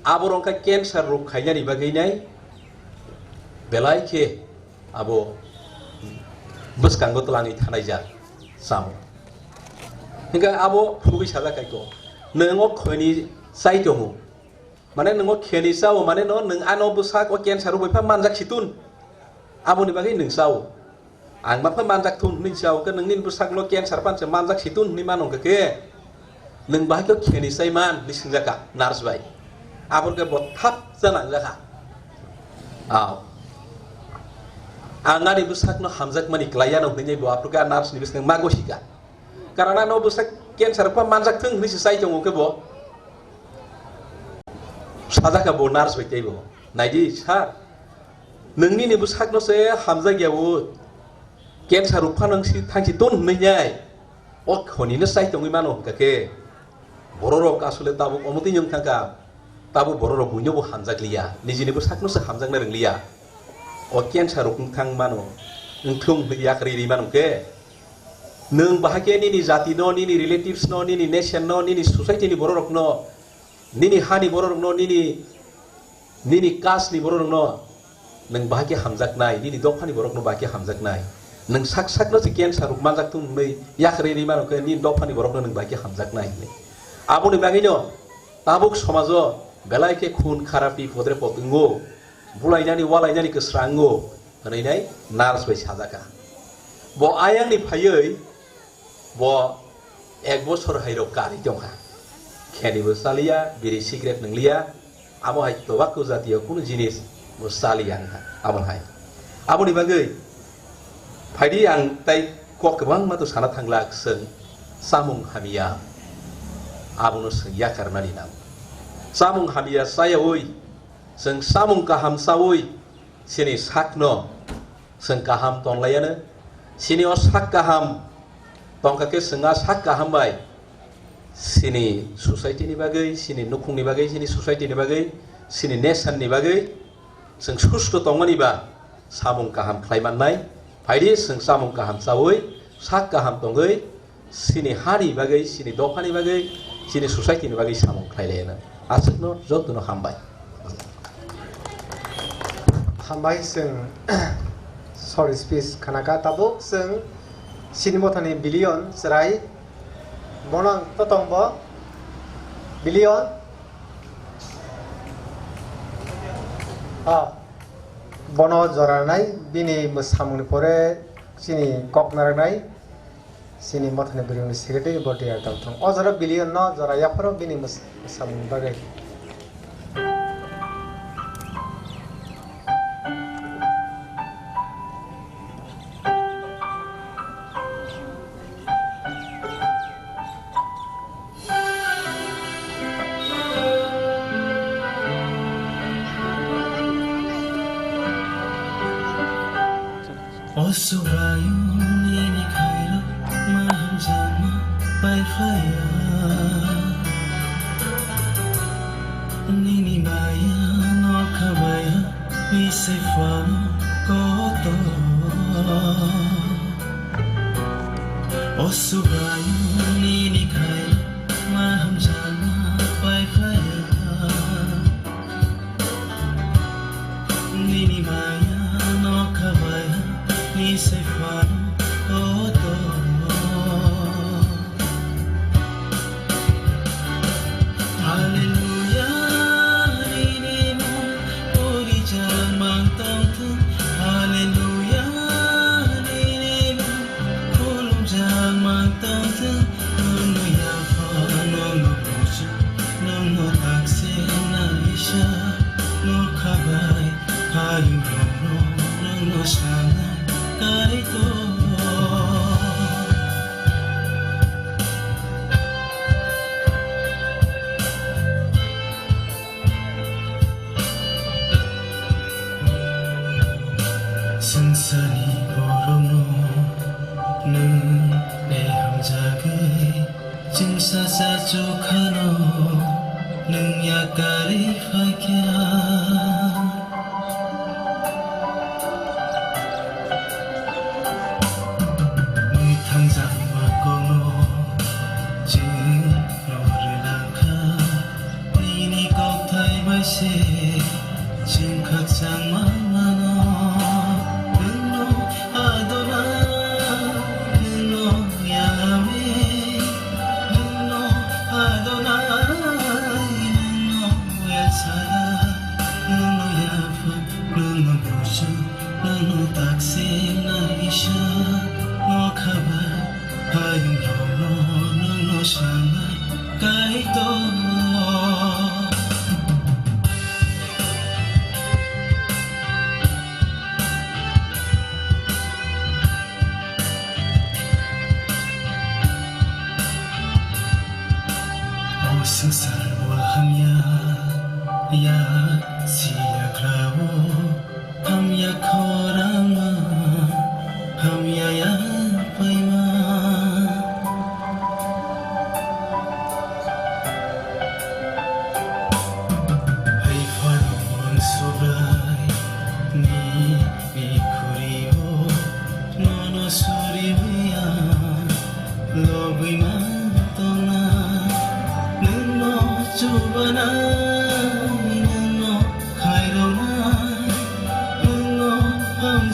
abo rok wngkha cancer rok khainani bagwi nai belai khe abo bwskango twlangwi thanai jak samo. Hinkhe abo phurugwi sajak kaito, nwng o kheni chai tongo, mane nwng o kheni chao, mane no nwng ano bwsak o cancer rok bai pha manjak si tun. Aboni bagwi nwng chao. Ang ma pha manjak thun hwnwi chao, khe nwng nini bwsak no cancer pan se manjak si tun hwnwi mano khe khe. Nwng bahai khe kheni chai man?" hinwi swngjak kha nurse bai. Aboni khe bo thap cha nangjak kha. Aw. Ang ani bwsakno hamjakmani klai yano hwnwi bo aphuru khe a nurse ni bwskango mago sika. Karon ano bwsak cancer rok pha manjak thung hwnwi se chai tongo khe bo. Sajak kha bo nurse bai tei bo. "Naidi sir, nwng nini bwsakno se hamjak ya o. Cancer rok pha nwng si thangsi ton hwnwi nai. O khoni no chai tongwi mano," hwnkha khe. Bororok asole tabuk omo twi wng thangkha, tabuk bororok buino bo hamjakliya, nijini bwsakno se hamjakna rwngliya. O cancer rok wng thang mano, wng thung hwnwi yakarwi ri mano khe. Nwng bahai khe nini jati no, nini relatives no, nini nation no, nini society ni bororok no, nini hani bororok no, nini Nini caste ni borok rokno nwng bahai khe hamjaknai, nini dophani borokno bahai khe hamjaknai. Nwng sak sakno se cancer rok manjak thung hwnwi yakarwi rwi mano khe nini dophani borokno nwng bahai khe hamjaknai hwnwi. Aboni bagwino tabuk somajo belai khe khun kharapi podre pod wngo, bulainani walainani kwsra wngo hwnwi nai nurse bai sajak kha. Bo ayangni phaiwi Bo ek bosor hai rok karwi tongkha. Kheni bo chaliya, biri cigarette nwngliya, amo hai tobacco jatiyo kunu jinis bo chaliya wngkha, amo hai. Aboni bagwi phaidi ang tai kok kwbangma to sana thanglak, chwng chamung hamya abono chwng yakarnani nango. Chamung hamya chayaui, chwng chamung kaham chaui, chini sakno chwng kaham tonglaiya no, chini o sak kaham tongkha khe chwng a sak kaham bai chini society ni bagwi, chini nukhung ni bagwi, chini society ni bagwi, chini nation ni bagwi chwng susto tongmani ba samung kaham khlai mannai. Phaidi chwng samung kaham chaui sak kaham tongwi Chini hani bagwi, chini dophani bagwi, chini society ni bagwi samung khlai laina. Aswkno jotono hambai. Hambai chwng short speech khanaka, tabuk chwng chini mothani Billion chwrai, bono ang totong bo Billion. Ah, bono jora rwnai, bini mwsamungni pore chini kok narwknai. Chini mothani bwrwini secretary bo D R Dalthong. O jora Billion no jora yapharo bini mwsamungni bagwi. O Subraiyung, nini khairok ma hamjakma pai phlaiya. Nini maya nokha maya ni se phano kotor. O Subraiyung, nini khairok ma hamjakma pai phlaiya. Nini maya nokha maya ni se phano kotor. Hallelujah, nini mung puri jalang mang tong thung. Hallelujah, nini mung khulum jalang mang tong thung. Nungno yapha, nungno buju, nungno taksir naisa, nokha bai hayung rokno nungno sanai Kaitor. Swngcharni borokno nwng de hamjagwi, chwngsacha chukhano nwng yakarwi phaikha. Mwthangjakma kono chwng rwlangkha, nini kokthai bai se chwng khakchangma mano. Nwngno Adonai, nwngno Yahweh, nwngno Adonai, nwngno El Shaddai, nwngno Yapha, nwngno Busu, nwngno taksir naisa, nokha bai hayung rokno nwngno sanai.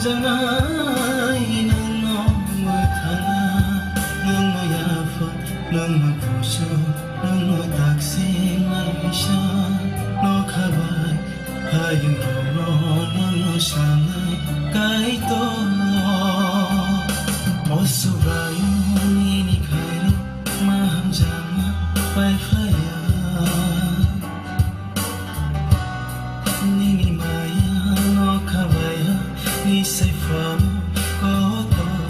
Nai nangno mwthangna, nangno yapha, nangno kusu, nangno taksing naisa, nokha bai hayung rokno nangno sanai Kaitor. O Subraiyung nini khairok ma hamjakma pai phlaiya. Nini maya nokha bai ni sai phano kotor.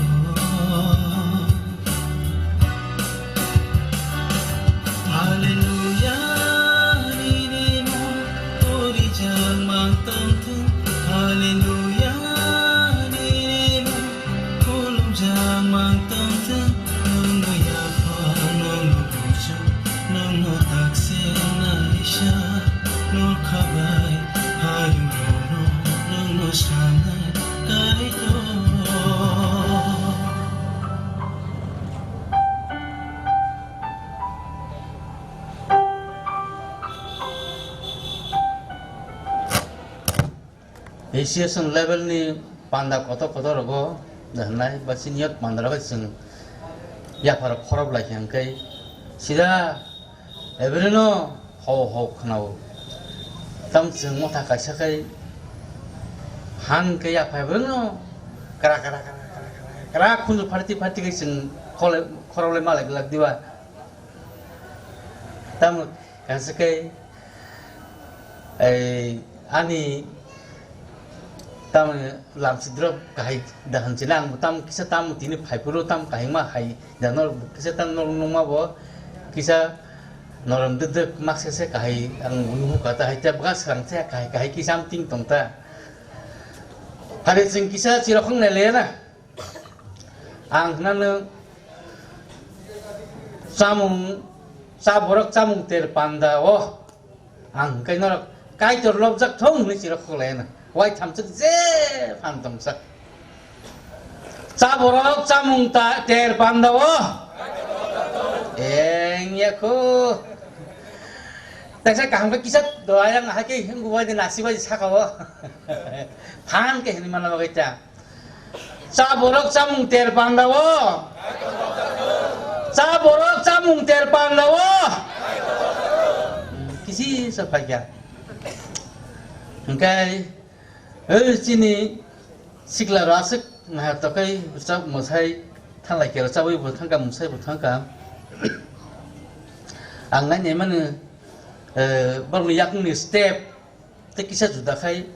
Hallelujah, nini mung puri jang mang tong thung. Hallelujah, nini mung Khulumjak mang tong thung, nungno yapha, nungno buchuk, nungno takseng naisa, nokha bai hayung rokno nungno sanai Kaitor. Association level ni panda kotor kotor rogo hwnai ba senior panda rogo chwng yapharo khorop lai khe hwnkhe sida ebreno ho ho khwnao. Tam chwng motha kaisa khai han khe yapha ebreno kra kra kra kra kra khunju pharti pharti khai chwng khole khorok lai malai glak diba. Tamo kaisa khai Ei, ani tamni lamsi drop kahai dahan chila ang tam kisa tam tini phaiphuru tam kahima hai dano kisa tam nol nungma bo kisa norom dek dek maksese kahai ang nuhu kata hai ta bwkha swrang se kahai kahai kisa am ting tong ta. Hari chwng kisa chirokhong nai le na. Ang hwnano chamung, cha borok chamung ter panda o. Ang hwnkhe norok Kaitor lobjak thung hwnwi chirok khuklaina. Wai thamswk je phan tongsa. Cha borok chamung ta ter panda o. Eng ya khu. Teksa kaham khe kisa doyang hai khe hwngu bai de nasi bai saka o. Phan khe hwnwi mana bagwi ta. Cha borok chamung ter panda o. Cha borok chamung ter panda o. Kisi sa phaikya. Hwnkhe, ei chini sikla rok aswk nahar tokai rwchap mwsai thanglai khe rwchabwi bo thangkha mwsai bo thangkha. Ang nainai mano, eh, borokni yakungni step. Tei kisa juda khai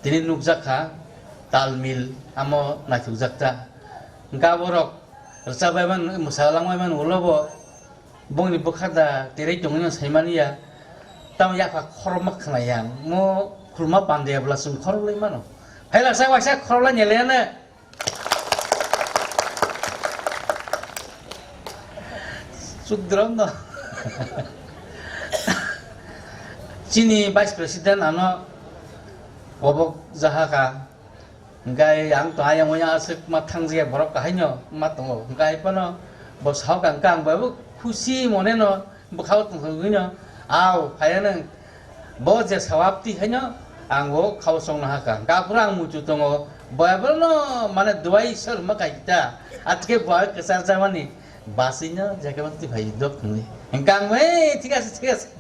tini nukjak kha, tal mil amo naithokjak ta. Hwnkhe aborok rwchap bai mano, mwsa lang bai mano ulo bo bongni bwkha da terei tongwino saimani ya. Tamo yapha khorokma khwnai ya, mo khulma pandya bwla chwng khorok lai mano. Hai laksa waisa khorok lai nyeleyane. Chukdrom no. Chini Vice President ano obok jahaka. Hingkai ang to ayang oyang aswk ma thangjaya borok kahai no ma tongo. Hingkai pono bo sahoka hingka ang bo khusi mone no bwkhao tongthogwi no. Au, phaiya nang. Bo je sawapti haino ang bo khao songno hakha. Hwnkhe aphuru ang muitu tongo. Bo abono mane duai sor ma kai ta. Atike bo kwchar jamani. Basino jekhe ma twi phai dok hwnwi. Hwnkhe ang bo, "Hey, thik ase, thik ase."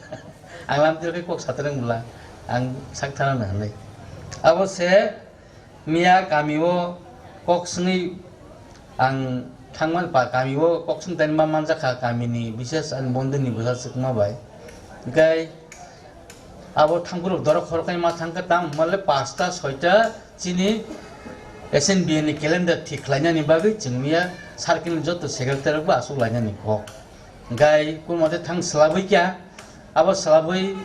Ang lam twi kok satrang bwla. Ang sak thana na hwnwi. Abo se Miya kami o kok swngwi ang thangmani pa kami o kok swng tani ma manjakha kamini bises ani bondhuni bwsa swkma bai. Hwnkhe abo thangphuru dorok khoroknwi ma thangkha tamo hwnle pasta soita chini S N B A ni calendar thik khlainani bagwi chwng miya circle ni joto secretary rok bo aswk lainani kok. Hwnkhe kumate thang swlabwi kha, abo swlabwi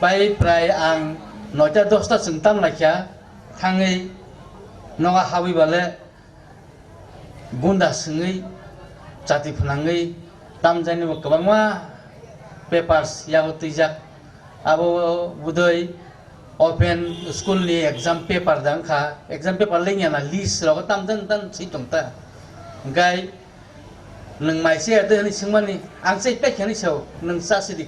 pai prai ang noita dosta chwng tam lai kha, thangwi nogo habwi bale gunda swngwi chati phnangwi tamjainwi bo kwbangma papers yago twijak. Abo budoi open school ni exam paper da wngkha, exam paper lengya na list rogo tam jani tam swi tongta. Hwnkhe nwng mai se ade hwnwi swngmani, ang chai pekha hwnwi sao, nwng cha sidi.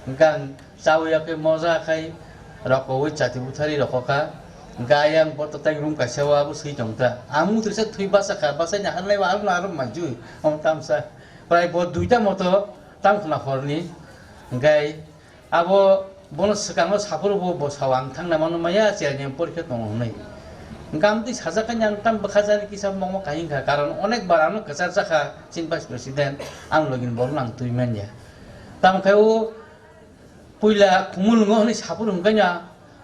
Hwnkhe ang chawi ya khe moja khai rokowi chati buthari rokokha. Hwnkhe ayang bo to tai room kaisa o abo swi tong ta. Ang muthri se thwi basa kha, basa ni halai ba aro aro manju. Om tamsa. Prai bo duita moto tam khna horni. Hwnkhe abo bono swkango saphuru bo, bo sao ang thangna mano maya, chini porikhe tongo hwnwi. Hwnkhe amtwi sajak khe ang tam bwkha jani kisa mokmo kahing kha, karon onek bar ano kwchar jakha chini vice president, ang login borno ang twi manya. Tamo khe o puila khumulwngo hwnwi saphuru hwnkhe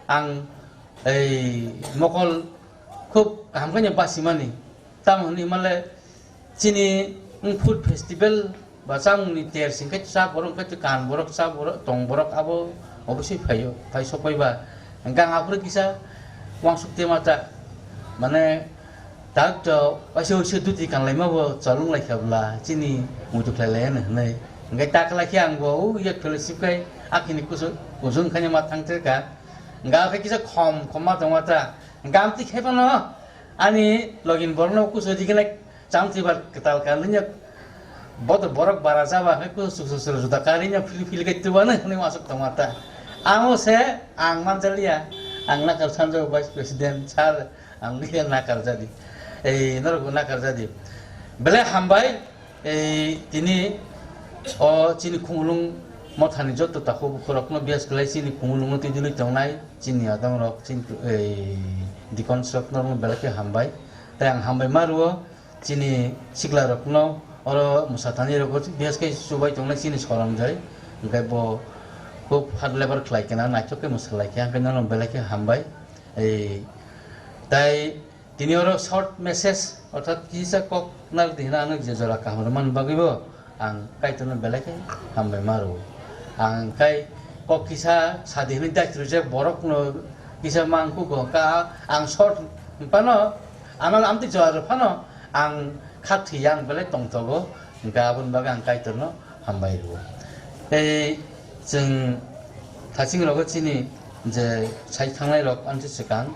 ang ei mokol khub kaham khe basimani. Tamo hwnwi male chini wng food festival ba chamungni ter sing khe cha borok, wng khe kan borok, cha borok, tong borok abo oboswi phaio, phai sokbai ba. Hwnkhe ang aphuru kisa uansuk tema ta, mane tak to waisa waisa duti kanlaima bo cholong lai kha bla chini muitu khlai lai hwnwi. Hwnkhe tak lai khe ang bo o yak fellowship khai akhini kusu-, kusung khani ma thang ter kha. Hwnkhe kisa khom khom ma tong ma ta. Hwnkhe amtwi khe phano ani login borno kusu diginai Cham tibar kwtal ka nini bodo borok bara jaba hai ko su su su juda kari nya phil phil kai tuba na hwnwi wasuk tongma ta. Amo se ang manjaliya, ang nakar sanjao vice president sir, ang ni nakar jadi. Ei norok nakar jadi. Belai hambai, ei tini o chini khumulung mothani joto takhuk bukhurokno bias kwlai chini khumulungno twi dwlwi tongnai chini adongrok chini ei dikonsrok norokno belai khe hambai. Tai ang hambai ma rwo. Chini sikla rokno oro mwsa thani rok bias khe chubai tongnai chini sorom jai, hwnkhe bo khub hard labor khlai khe na naithok khe mwsa lai khe, hwnkhe nono belai khe hambai. Ei, tai tini oro short message orthat kisa kok narwk di hwnwi ano je jora kaham rwmani bagwi bo ang Kaitorno belai khe hambai ma rwo. Ang khai kok kisa sadi hwnwi daitru je borokno kisa mangkuk kha ang short phano ano amtwi jora rw phano ang kha thwi yang belai tongthogo, hwnkhe aboni bagwi ang Kaitorno hambai rwo. Tei chwng thaching rogo chini je sai thangnai rok amtwi swkang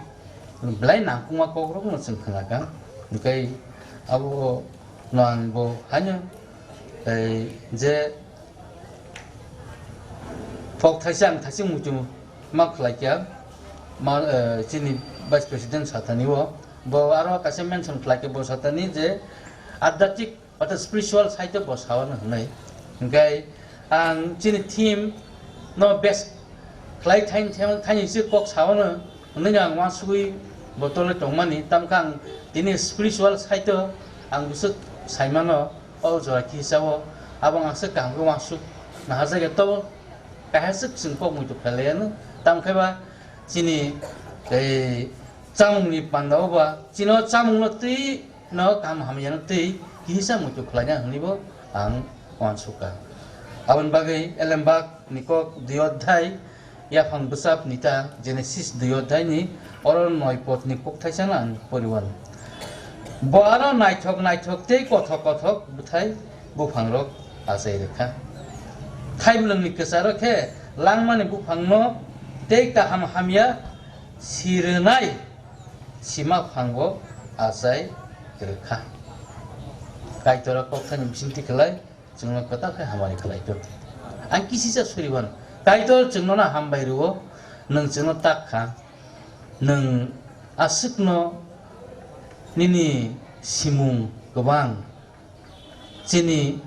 belai nangkukma kokrokno chwng khnakha, hwnkhe abo no ang bo haino, tei je Kok thaisa ang thaising muitu ma khlai kha, ma, eh, chini Vice President sathani o, bo aro kaisa mention khlai kha, bo sathani je adhyatmik, orthat spiritual side o bo sao no hwnwi. Hwnkhe ang chini theme no base khlai thaini, thaini se kok sao no hwnwi ang uansugwi bo tole tongmani, tamkhe ang tini spiritual side o ang bwswk saimano. O jora kisa o abo ang aswk kaham khe uansuk naharjak ya, tobo kaisa swk chwng kok muitu khlai lai anw. Tamo khe ba chini tei chamung ni panda o ba chini o chamung no twi no kaham hamya no twi kisa muitu khlai ya hwnwi bo ang uansuk kha. Aboni bagwi Elembak ni kok dui odhai Yaphang bwsap ni ta Genesis dui odhai ni oro noi pot ni kok thaisa no ang poriwan. Bo aro naithok naithok tei kothok kothok bwthai buphang rok achai rwkha. Thaimlwng ni kwcharo khe langmani buphang no tei kaham hamya sirwnai sima phang bo achai rwkha. Kaitor o kok thani bisingtwi khlai. Chwngno kwtal khe hamari khlai tong. Ang kisisa suriban. Kaitor chwngno no hambai rwo, nwng chwngno tak kha. Nwng aswkno nini simung kwbang, chini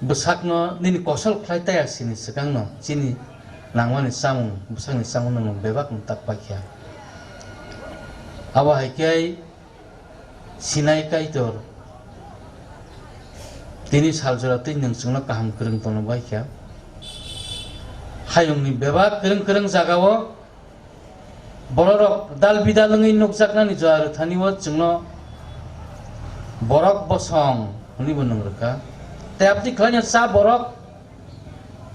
bwsakno nini kosol khlai taya sini swkangno chini nangmani chamung, bwsakni chamungno nwng bebak nwng tak paikha. Abo hai khe Sinai Kaitor, tini sal jora twi nwng chwngno kaham kwrwng tongno bai kha. Hayungni bebak kwrwng kwrwng jagao bororok dal bidal wngwi nukjaknani jora rwthani o chwngno borok bosong hwnwibo nwng rwkha. Tei aboni khlaino cha borok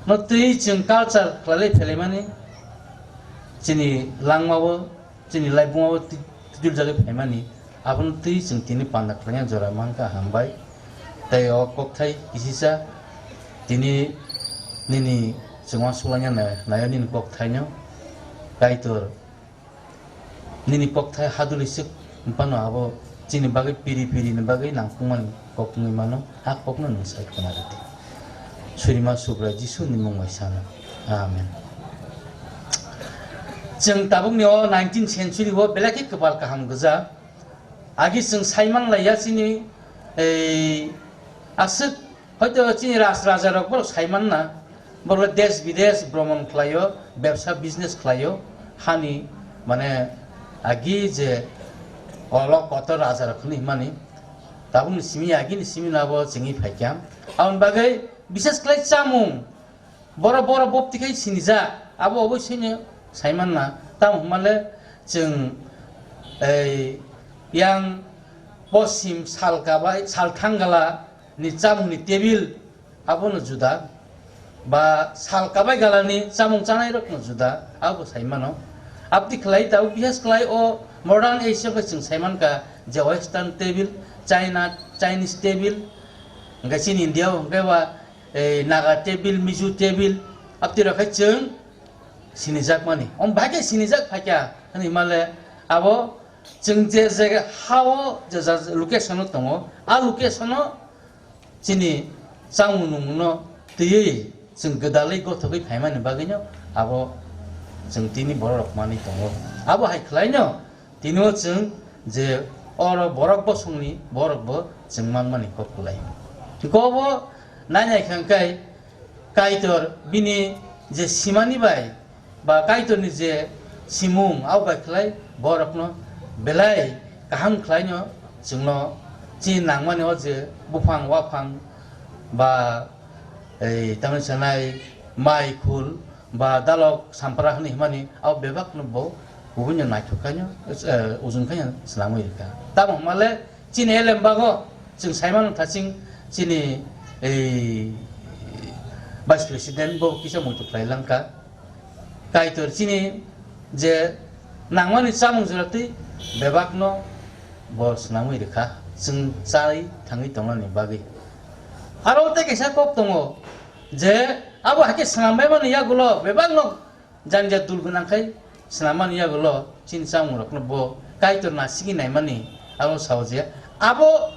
no twi chwng culture khlailai phelaimani chini langmao chini laibung o twi-, twiljagwi phaimani, abono twi chwng tini panda khlaina jora mankha, hambai. Tei o kokthai kisisa tini nini chwngma suklaina nai-, naio nini kokthaino. Kaitor nini kokthai haduli swk phano abo chini bagwi piri piri ni bagwi nangkukmani kok wngwi mano, a kokno nwng sai khna rwdi. Surima Subrai Jisu ni mung bai sana. Amen. Chwng tabukni o nineteenth century o belai khe kwpal kaham gwja. Agi chwng saiman laiya chini, ei, aswk hoito chini ras raja rok borok saiman na, borok desh bidesh bromon khlaio, bebsa business khlaio, hani mane agi je olok kotor raja rok hwnwi himani, tabukni simi agini simi no abo chwngwi phaikha. Aboni bagwi bishes khlai chamung, Borok, borok bopti khai sinijak, abo oboisino saimanna. Tamo hwnmale chwng, ei, yang poschim sal kabai, sal thangala ni chamungni tebil abono juda, ba sal kabai galani chamung chanairokno juda, abo saimano. Abdi khlai tabuk bihas khlai o modern age o chwng saimankha je western tebil, China, Chinese tebil, hwnkhe chini India o hwnkhe ba ei Naga tebil, Mizo tebil, abtwi rok khai chwng sinijakmani. Om bahai khe sinijak phaikha hwnwi male abo chwng je je ha-o je ja location o tongo, a location o chini chamung nungno twiwi chwng gwdalwi gothogwi phaimani bagwino abo chwng tini borok rok manwi tongo. Abo hai khlaino Tini o chwng je oro borok bosongni borok bo chwng manmani kok kwlai. Hwnkhe obo nainai kha hwnkhe Kaitor bini je simani bai ba Kaitorni je simung abo bai khlai borokno belai kaham khlaino chwngno chini nangmani o je buphang waphang ba ei tamni sanai mai khul ba dalok sampra hwnwi himani abo bebakno bo kubui no naithok khaino, eh, ujung khaino swnamwi rwkha. Tamo hwnmale chini elem bago chwng saimano thaching chini ei Vice President bo kisa muitu khlai langkha. Kaitor chini je nangmani chamung jora twi bebakno bo swnamwi rwkha chwng chai thangwi tongnani bagwi. Aro tei kaisa kok tongo je abo hai khe swnambaimani yagulo bebakno janja dul gwnang khai swnammani yagulo chini chamungrokno bo Kaitor nasigwi naimani abo sao je abo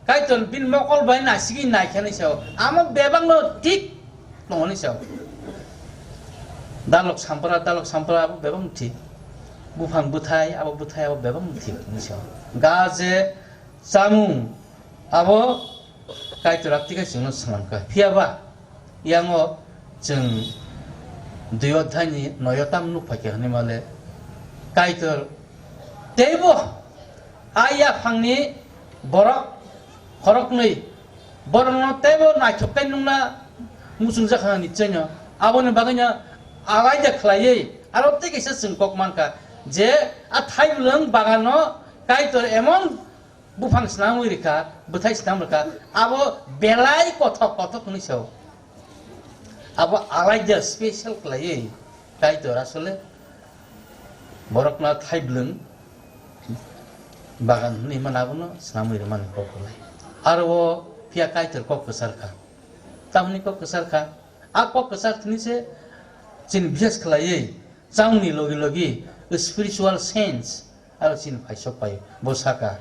Kaitor bini mokol bai nasigwi naikha hinwi sao, amo bebakno thik tongo hinwi sao. Dalok sampra, dalok sampra abo bebakno thik. Buphang bwthai, abo bwthai, abo bebakno thik hinwi sao. Ga je chamung abo Kaitor abtwi khe chwngno swnamkha. Phiya ba yango chwng dui odhai ni noi o tam nukphaikha hinwi male Kaitor teibo a yaphangni borok khoroknwi borokno teibo naithok khe nukna muchungjak kha nichai no. Aboni bagwino alaida khlaiwi aro tei kaisa chwng kok mankha je a thaibwlwng bagano Kaitor emon buphang swnamwi rwkha, bwthai swnam rwkha, abo belai kothok kothok hinwi sao. Abo alaida special khlaiwi Kaitor asole borokno thaibwlwng bagan hinwi mano abono swnamwi rwmani kok kwlai. Aro o phiya Kaitor kok kwchar kha. Tamoni kok kwchar kha. A kok kwchar thini se chini bihas khlaiwi chamungni logi logi spiritual sense aro chini phaisok pai bo saka.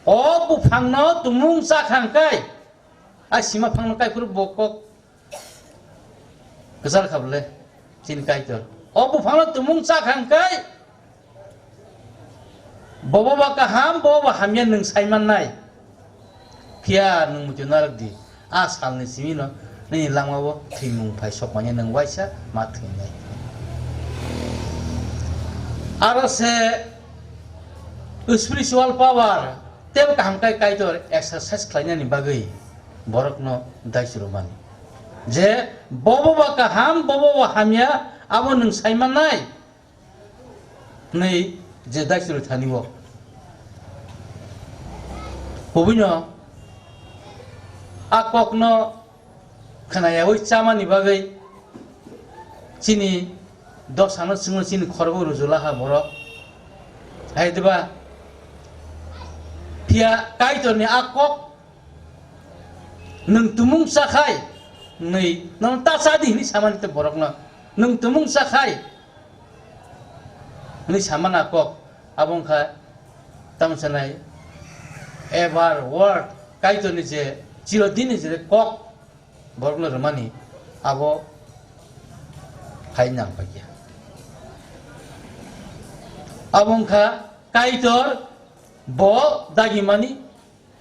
O buphangno tumung cha khang kai, a sima phangno kai phuru bo kok kwchar kha bole chini Kaitor. O buphangno tumung cha khang kai, Bobo ba kaham, bobo ba hamya nwng saimannai. Phiya nwng muitu narwk di. A salni simi no nini lama o thwimung phai sokmani nwng waisa ma thwinai. Aro se spiritual power tei kaham kai Kaitor exercise khlainani bagwi borokno daichurumani. Je bobo ba kaham, bobo ba hamya, abo nwng saimannai. Hwnwi je daichwrwi thani o. Kubuino a kokno khwnayaui chamani bagwi chini dosano chwngno chini khorokbo rwjula ha borok. Hai diba? Phiya Kaitorni a kok Nwng tumung cha khai, nwi, nwng ta cha di hwnwi samani tei borokno. Nwng tumung cha khai, hwnwi samana kok. Abo wngkha, tamo sanai, ever word, Kaitorni je, chirodini je kok, borokno rwmani, abo hai nang paikha. Abo wngkha Kaitor bo dagimani,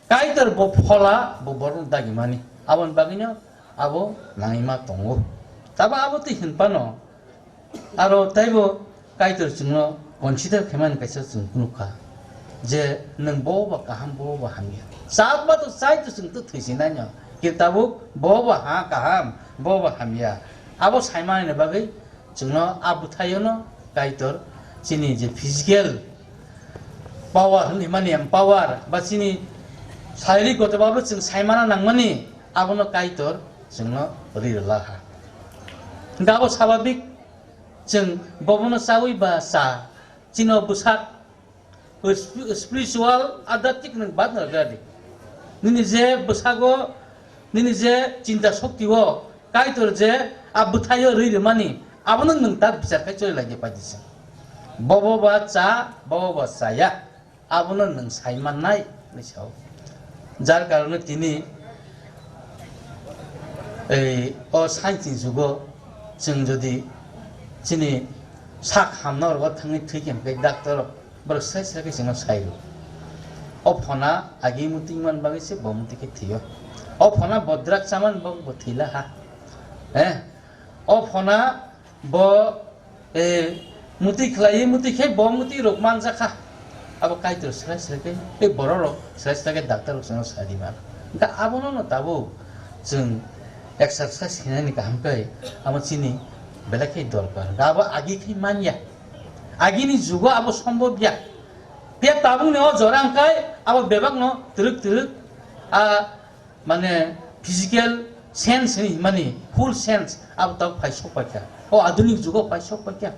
Kaitor bo phola bo borokno dagimani. Aboni bagwino abo nangwi ma tongo. Tabo abo twi hwn phano aro taibo Kaitor chwngno consider khaimani kaisa chwng phunukha je nwng bo ba kaham, bo ba hamya. Chakma to chai to chwng to thwisinai no. Khe tabuk bo ba ha kaham, bo ba hamya. Abo saimani bagwi chwngno a bwthaio no Kaitor chini je physical power hwnwi mani empower ba chini saririk goto babo chwng saimana nangmani abono Kaitor chwngno ri rwla ha. Hwnkhe abo swababik chwng bobono chawi ba cha chini o bwsak o spi-, spiritual adhyatmik nwng badna rwdi. Nini je bwsago, nini je chinta shokti o Kaitor je a bwthaio rwi rwmani, abono nwng tak bichar khai choli lai de paidi se. Bobo ba cha, bobo ba chaya, abono nwng sai mannai hinwi sao. Jar karone tini ei o science ni jugo chwng jodi chini sak hamna oro thangwi thwi khe hwnkhe doctor rok borok sai sai khe chwngno sai rw. O phona agi muti man bagwi se bo muti khe thwio. O phona bo drug chaman bo bo thwila ha. Eh? O phona bo, eh, muti khlaiwi muti khe bo muti rok manjakha. Abo Kaitor srai srai khe tei borok rok srai srai khe doctor rok chwngno sai di mano. Hwnkhe abono no tabuk chwng exercise khainani kaham khe abo chini belai khe dorkar. Hwnkhe abo agi khe manya. Agini jugo abo sombobya. Phiya tabukni o jora hwnkhe abo bebakno twrwk twrwk, a, mane physical sense hinwi himani full sense abo tabuk phai sok paikha. O adunik jugo phai sok paikha.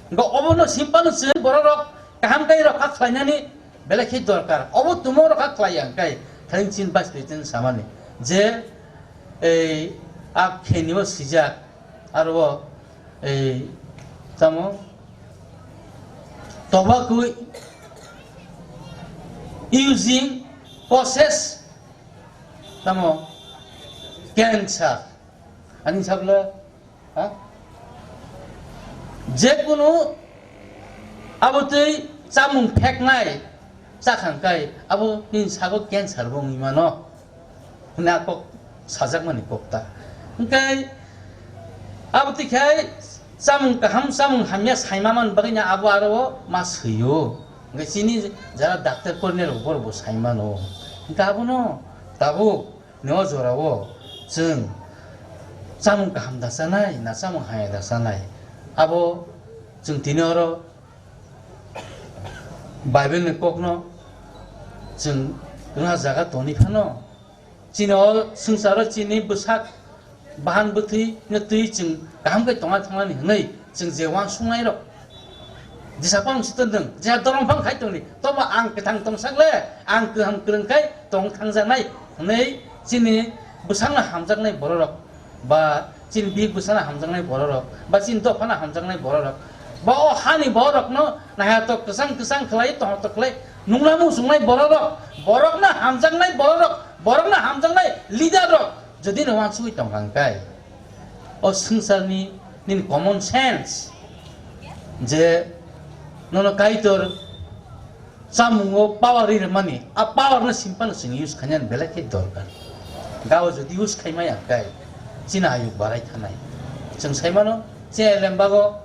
Hwnkhe obono simpano chwng borok rok kaham khe rokha khlainani belai khe dorkar. Obo tumung rokha khlaiya hwnkhe thaichini bai president samani je ei a khenio sijak aro o ei tamo tobacco using process tamo cancer ani sabla ha je kunu abo twi chamung pheknai chakhang kai abo ni sago cancer bo wngwi mano. Hwnwi a kok sajakmani kok ta. Hwnkhe abo twi khai chamung kaham, chamung hamya saima man bagwi no abo aro o ma swi-o. Hwnkhe chini jara doctor korne rok borok bo sai mano. Hwnkhe abono tabuk ni o jora o chwng chamung kaham da chanai na chamung hamya da chanai, abo chwng tini oro Bible ni kokno chwng rwna jaga toni phano, chini o swngcharo chini bwsak bahan bwthwi no twi chwng kaham khe tongna thangnani hwnwi chwng je uansuknai rok. Jesa phang sutondwng, jesa dorong phang khai tongdi, tobo ang kwthang tongsak le, ang kwham kwrwng khai tong thangjaknai hwnwi chini bwsakno hamjaknai bororok. Ba chini bihik bwsano hamjaknai bororok, ba chini dophano hamjaknai bororok, ba o hani bororokno naiha tok kwchang kwchang khlai, tongthok khlai nungna muchungnai bororok, borokno hamjaknai bororok, borokno hamjaknai leader rok jodi no uansugwi tongkha hwnkhe, o swngcharni nini common sense je nono Kaitor chamungo power ri rwmani, a power no simpan chwng use khainani belai khe dorkar. Gao jodi use khaimaya hwnkhe chini ayuk barai thanai. Chwng saimano chini lembago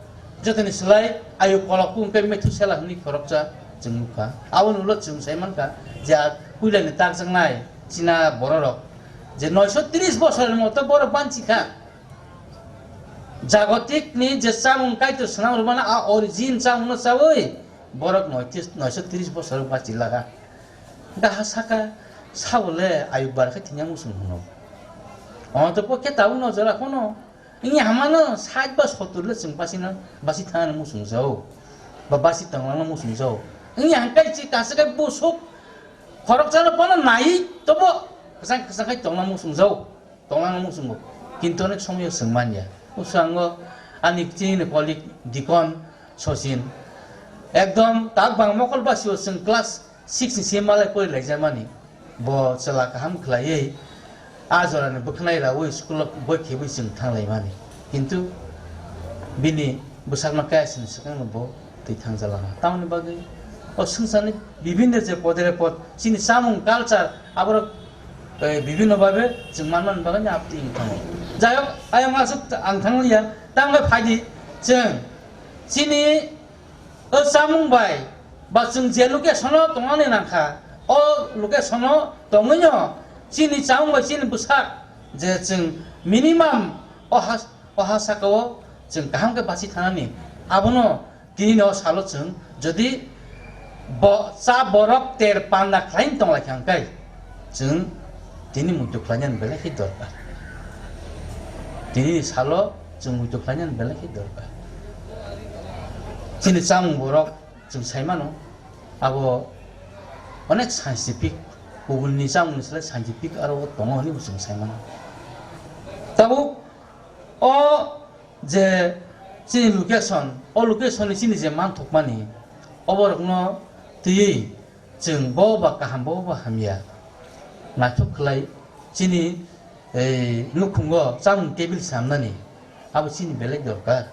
jotoni slai ayuk kolok wngkhe Methusela hwnwi khoroksa chwng nukha. Aboni ulo chwng saimankha je a puilani takjaknai china bororok je noisho tris bosorni moto borok banchikha. Jagotikni je chamung Kaitor swnam rwmani a origin chamungno chaui borok noisho tris bosor bachi laga. Daha saka sabo le ayuk bar khe thwngya muchung hwno. Ono to pokhe tabuk no jora kono. Wngya hamano sait ba sotur le chwng basina basi thangna muchung jao. Ba basi tonglangna muchung jao. Wngya hangkai chi kasa kai busuk khoroksa no pono nai tobo kwchang kwchang kai tongna muchung jao. Tongna muchungo. Kintu onek somoyo chwng manya. Ushango ani chini colleague Dikon Sachin. Ekdom tak bang mokol basio chwng class six ni se malai pori laijamani. Bo chwla kaham khlaiwi a jorani bwkhnai rawi school o boi khebwi chwng thanglaimani. Kintu bini bwsakno kaya sini swkangno bo thangjala. Tamoni bagwi o swngcharni bibinno je podere pod chini chamung culture aborok, eh, bibinno babe chwng manmani bagwi ni apti wng thango. Jai hok, ayang aswk ang thanglia, tamkhe phaidi chwng chini o chamung bai ba chwng je location-o tongnani nangkha, o location-o tongwino chini chamung bai chini bwsak je chwng minimum o has-, o ha saka-o chwng kaham khe bachi thanani, abono tini o salo chwng jodi bo-, cha borok ter panda khlaina tonglaikha hwnkhe chwng tini muitu khlainani belai khe dorkar. Tini salo chwng muitu khlainani belai khe dorkar. Chini chamung borok chwng sai mano, abo onek scientific, kubunni chamungni slai scientific aro tongo hwnwi bo chwng sai mano. Tabuk o je chini location, o location ni chini je manthokmani, oborokno twiwi chwng bo ba kaham, bo ba hamya naithok khlai chini, ei, nukhungo chamung table samnani, abo chini belai dorkar.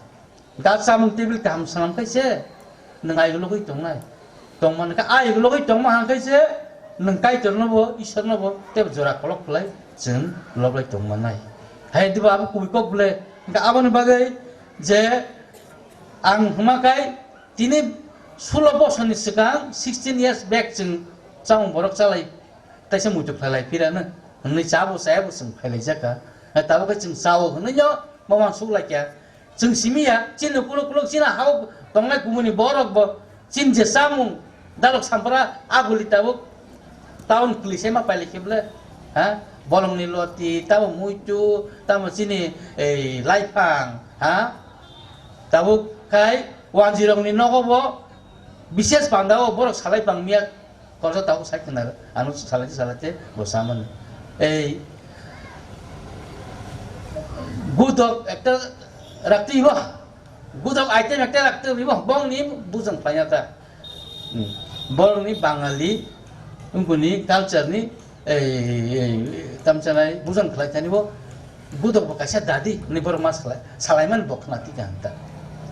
Da chamung table kaham swnam khe se nwng ayuk logwi tongnai. Tongmani khe ayuk logwi tongma hang khe se nwng Kaitorno bo, Isorno bo tei jora kolok khlai chwng loblai tongmanai. Hai diba abo kubui kok bwle. Hwnkhe aboni bagwi je ang hwma khai tini sulo bosorni swkang, sixteen years back, chwng chamung borok chalai, taisa muitu phailai phirano hwnwi chabo chayabo chwng phailaijak kha. Tabuk khe chwng chao hwnwi no ma uansuk lai kha. Chwng simi ya, chini ukuluk ukuluk chini ha-o tongnai kubuni borok bo chini je chamung dalok sampra aguli tabuk town kwlwi se ma pailai khe bwle, ha? Bolongni loti, tamo muitu, tamo chini ei laiphang, ha? Tabuk khai wanjirokni nogo bo bises panda o borok salai pang miya. Korsa tabuk sai khna, ano salai salai te bo samani. Ei gudok ekta rakti bo, gudok item ekta rakti bo, bongni bujang phaina ta. Hmm. Borokni Bangali, wngkuni culture ni, ei, ei, tamchanai bujang khlai thani bo, Budok bo kaisa dadi, hwnwi borok ma salai, salaimani bo khna tikha hwn ta.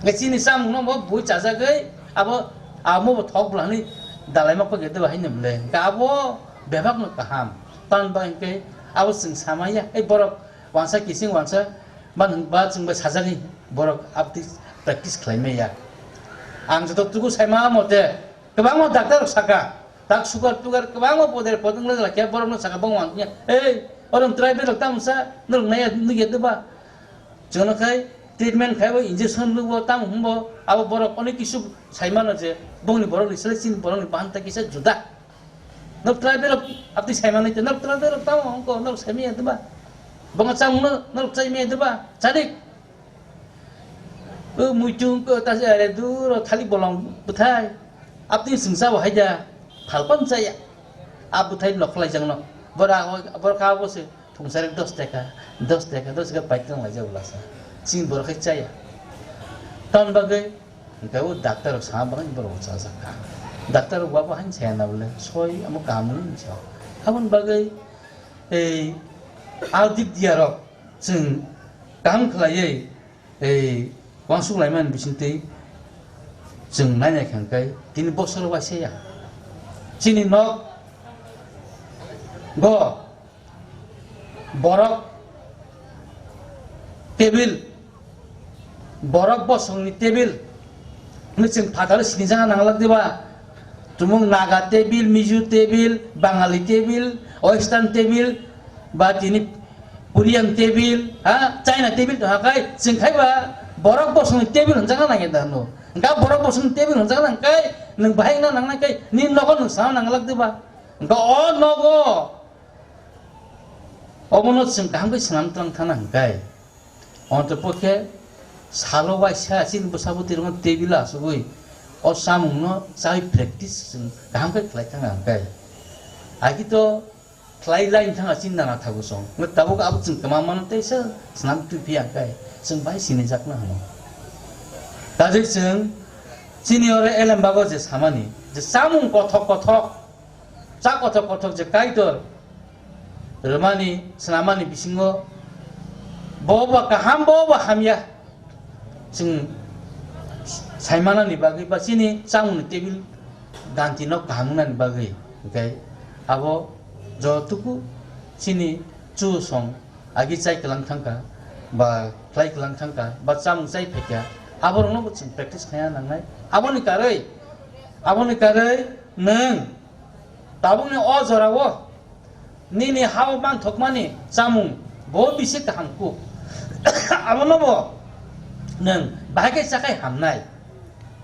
Hwnkhe chini chamungno bo bui chajagwi, abo, amo bo thok bwla hwnwi dalaima kok ya de ba haino bwle. Hwnkhe abo bebakno kaham. Tamni bagwi hwnkhe abo chwng sama ya, ei borok wansa kiching wansa, ba nwng ba chwng bai sajagwi borok abtwi practice khlai maya. Ang joto tugu saima mote, Kwbangma doctor rok saka, tak sugar tugar kwbangma poder podung le lakya borok no saka bong wang ya. Ei, orom tribal rok tamo sa, norok naya nugya de ba. Jono khai treatment khai bo injection lu bo tamo hum bo, abo borok onek kisu sai mano je bongni borok ni sele chin borok ni bahanta kisa juda. Nok tribal rok abdi sai mano te nok tribal rok tamo hum ko nok sai maya de ba. Bonga chamung no nok sai maya de ba. Chadik. O muitu wngkha ta se are duro thalik bolong bwthai. Abtwi chwngsa bo haida phalpan chaya. A bwthai nok khlaijakno. Bora hoi, bora kha bo se thungsari dos taka, dos taka, dos taka paitang laijak bwlasa. Chini borok khai chaya. Tamni bagwi hwnkhe o doctor rok sama bagwi borok bo chajak kha. Doctor rok bo haino chaya na bole soi amo kaham wngwi sa. Aboni bagwi ei a dik diya rok chwng kaham khlaiwi ei uansuk laimani bisingtwi chwng nainai kha hwnkhe tini bosor waisa ya. Chini nok go borok tebil, borok bosongni tebil hwnwi chwng phataro sinijak nanglak diba? Tumung Naga tebil, Mizo tebil, Bangali tebil, Western tebil, ba tini Korean tebil, ha, China tebil tongkha khai, chwng khai ba borok bosongni tebil hwnjakna nangya da hwno. Hwnkha borok bosongni tebil hwnjakna hwnkhe nwng bahai wngna nangnai khai nini nogo nwng sana nanglak diba? Hwnkha o nogo obono chwng kaham khe swnam twlang thangna hwnkhe. Ontopokhe salo waisa chini bwsa bwtwi rokno table o achugwi o chamungno chawi practice chwng kaham khe khlai thangna hwnkhe. Akhe to khlai lai thangna chini nana thago chwng. Tabuk abo chwng kwma mano teisa swnam twi phiya hwnkhe chwng bai sinijakna hwno. Kajwi chwng chini oro elembago je samani je chamung kothok kothok Cha kothok kothok je Kaitor rwmani, swnamani bisingo bo ba kaham, bo ba hamya. Chwng saimanani bagwi ba chini chamungni table ganti no kaham wngnani bagwi, hwnkhe abo jotoku chini chusong agi chai kwlang thangkha, ba khlai kwlang thangkha, ba chamung chai phaikha, aborokno bo chwng practice khaina nangnai. Aboni karwi, aboni karwi nwng tabukni o jorao nini ha-o manthokmani chamung bo bisi kaham kuk. Abono bo nwng bahai khe chakhai hamnai.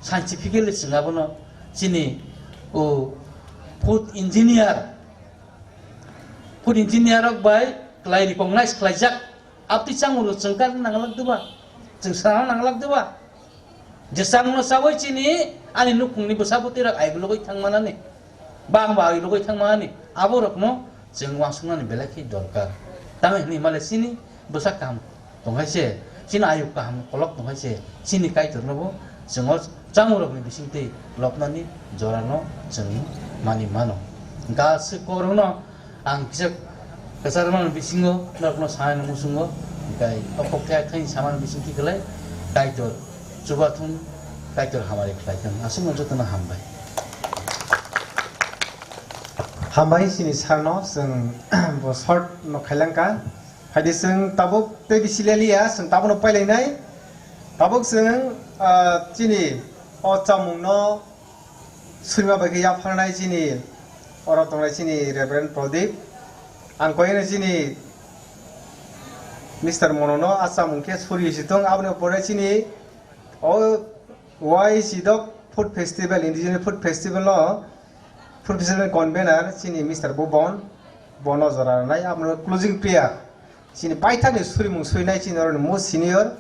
Scientifically chwng abono chini o food engineer, food engineer rok bai kwlai recognize khlaijak. Abtwi chamung rok chwng karna nanglak diba? Chwng sana nanglak diba? Je chamungno chawi chini ani nukhungni bwsa bwtwi rok aigulogwi thangmanani, ba angbo aigulogwi thangmanani, aborokno chwng uansuknani belai khe dorkar. Tamo hinwi himale chini bwsa kaham tongkhaise, chini ayuk kaham kolok tongkhaise, chini Kaitornobo chwng o chamungrokni bisingtwi lobnani jorano chwng mani mano. Hwnkhe aswk kokrokno ang kisa kwchar mano bisingo norokno sanai muchungo, hwnkhe o kok thaya thani samani bisingtwi kwlai Kaitor chubathung, Kaitor hamari khlaithung. Aswkno jotono hambai. Hambai chini sarno, chwng bo short no khailangkha. Phaidi chwng tabuk tei bisi leliya, chwng tabukno pailainai. Tabuk chwng, ah, chini o chamungno surima bai khe yapharnai chini oro tongnai chini Reverend Pradip. Ang koino chini Mister Monono a chamung khe suri si tong, aboni pore chini o Y C dok Food Festival, Indigenous Food Festival no Food Festival convener chini Mister Bubon, bono jora rwnai, abono closing prayer. Chini paithakni surimung suinai chini oroni most senior,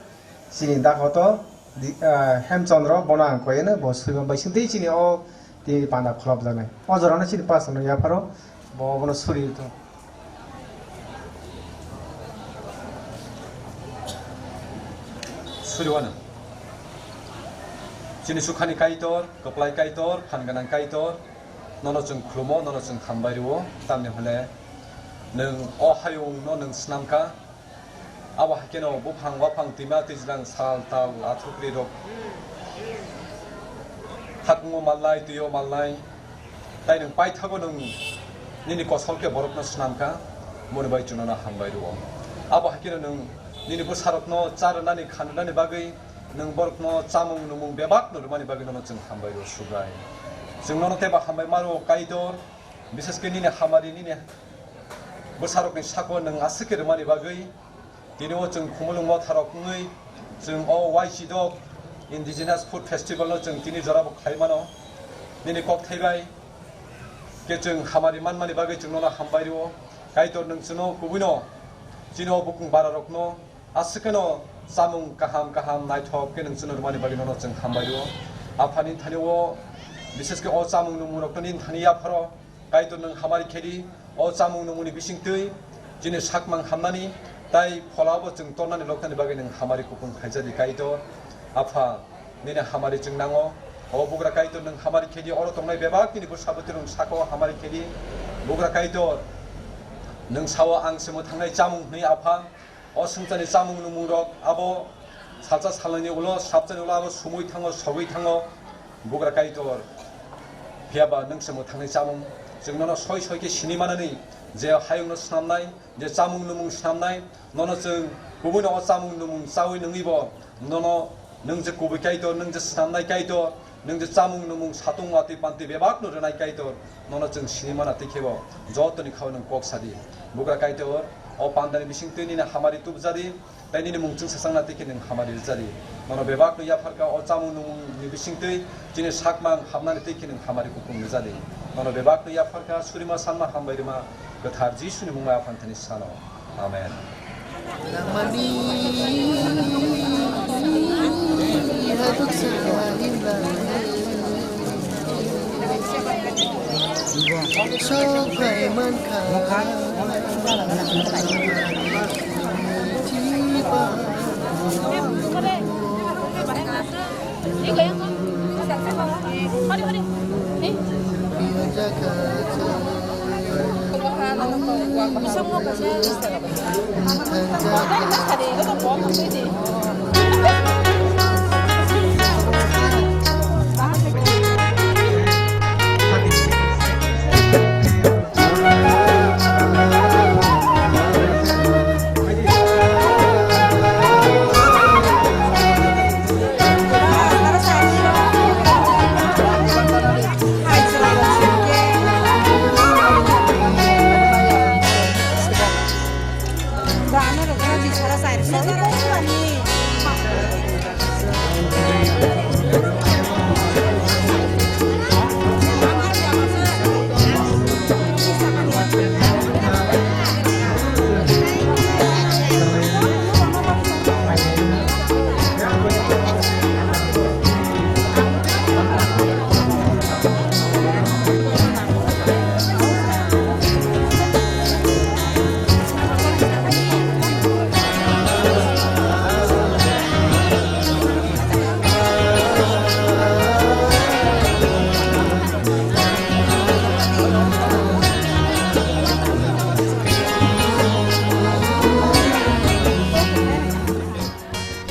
chini dakhoto di-, ah, Hemchandra, bono ang koyeno, bo surimung bai singtwi chini o tini panda kholopjaknai. O jorano chini pastor no yapharo, bo obono suri tong. Suriwano. Chini sukhani Kaitor, kwplai Kaitor, phan gwnang Kaitor, nono chwng khulumo, nono chwng hambai rwo, tamni hwnle nwng o hayungno nwng snamkha, abo hai kheno buphang, waphang, twima, twijlang, sal, tal, athukri rok, hakungo malnai, twiyo malnai, tai nwng paithago nwng nini kosol khe borokno snamkha, moni bai chwng nono hambai rwo. Abo hai kheno nwng nini bwsarokno cha rwnani, kha rwnani bagwi nwng borokno chamung numung bebakno rwmani bagwi nono chwng hambai rwo, Subrai. Chwng nono teibo hambai ma rwo, Kaitor, bises khe nini hamari nini bwsarokni sako nwng aswk khe rwmani bagwi tini o chwng Khumulwng Motharok wngwi chwng o Y C dok Indigenous Food Festival no chwng tini jorabo khlai mano. Nini kok thai bai khe chwng hamari manmani bagwi chwng nono hambai rwo. Kaitor, nwng chwngno kubuino chini o bukung bararokno aswk kheno chamung kaham kaham naithok khe nwng chwngno rwmani bagwi nono chwng hambai rwo. Aphani thani o bises khe o chamung numung rokno nini thani yapharo Kaitor nwng hamari khe di, o chamung numungni bisingtwi chini sakmang hamnani tai pholabo chwng tornani loktani bagwi nwng hamari kupung khaijadi Kaitor. Apha, nini hamari chwng nango. O bugra Kaitor nwng hamari khe di, oro tongnai bebak nini bwsa bwtwirok sako hamari khe di. Bugra Kaitor, nwng sao ang se mwthangnai chamung hwnwi Apha. O swngcharni chamung numung rok abo salsa salnwini ulo, swpcharni ulo abo sumui thango, sogwi thango, bugra Kaitor. Phiya ba nwng se mwthangnai chamung, chwng nono soi soi khe sini manani, je hayungno snamnai, je chamung numung snamnai, nono chwng kubuino o chamung numung chaui nungwi bo nono nwng je kubui Kaitor, nwng je snamnai Kaitor, nwng je chamung numung satung watwi pantwi bebakno rwnai Kaitor, nono chwng sini mana tei khebo jotoni khao nwng kok sadi. Bugra Kaitor, o pandani bisingtwi nini hamari tubjadi, tei nini mung chwngsa changna tei khe nwng hamari rwjadi. Nono bebakno yapharkha o chamung numungni bisingtwi chini sakmang hamnani tei khe nwng hamari kupung rwjadi. Nono bebakno yapharkha surima sanma hambai rwma kwthar Jisuni mungbai Apha thani sano. Amen.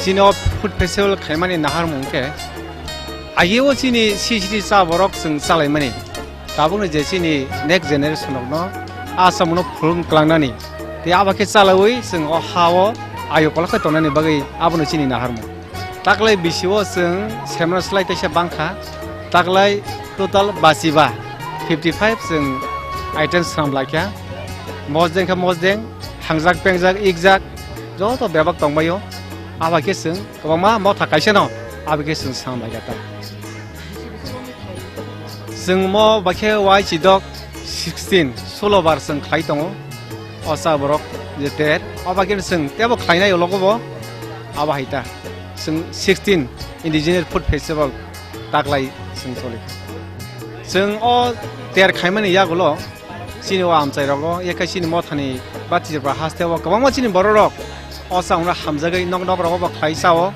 Chini o food festival khaimani naharmung khe, ageo chini C C T cha borok chwng chalaimani. Tabukni je chini next generation rokno a samungo phulung klangnani. Tei abo khe chalaui chwng o ha-o ayo kolok khe tongnani bagwi abono chini naharmung. Taklai bisio chwng semra slai teisa bangkha. Taklai total basiba fifty five chwng item swnam laikha. Mosdeng khe mosdeng, hangjak pengjak, ikjak, joto bebak tongbaio. Abo khe chwng kwbangma motha kaisa no, abo khe chwng swnam laikha ta. Chwng mo bakhe wai chidok sixteen, sulo bar chwng khlai tongo. O cha borok je ter, o bagwi chwng tebo khlainai ulogo bo, abo hai ta. Chwng sixteen Indigenous Food Festival taklai chwng choli. Chwng o ter khaimani yagulo, chini o amchai rogo, yakhai chini mothani ba Tripura haste o kwbangma chini borok rok o chwngno hamjagwi nok nok rogo bo khlai chao.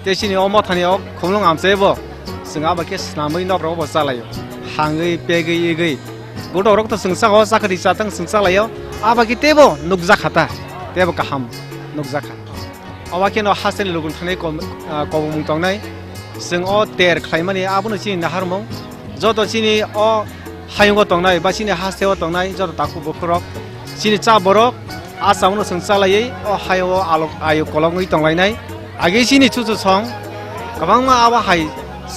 Tei chini o mothani o khumlung amchai bo chwng abo khe swnamwi nok rogo bo chalaio. Hangwi, pegwi, igwi. Gotok rok to chwng chao, chakri chatang chwng chalaio. Abo khe tebo nukjakha ta, tebo kaham nukjakha. Obo khe no hasteni luguni thani kom-, ah, kobongmung tongnai. Chwng o ter khlaimani abono chini naharmung. Joto chini o hayungo tongnai ba chini hasteo tongnai joto takhuk bukhuk rok, chini cha borok a chaungno chwng chalaiwi o hayungo alok ayuk kolokwi tonglainai. Agi chini chuchu song kwbangma abo hai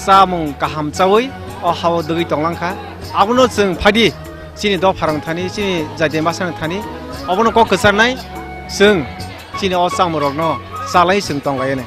chamung kaham chaui o hao dogwi tonglangkha. Abono chwng phadi chini dopharang thani, chini jati masang thani obono kok kwcharnai chwng. Chini o chamung rokno chalai chwng tong lai ani.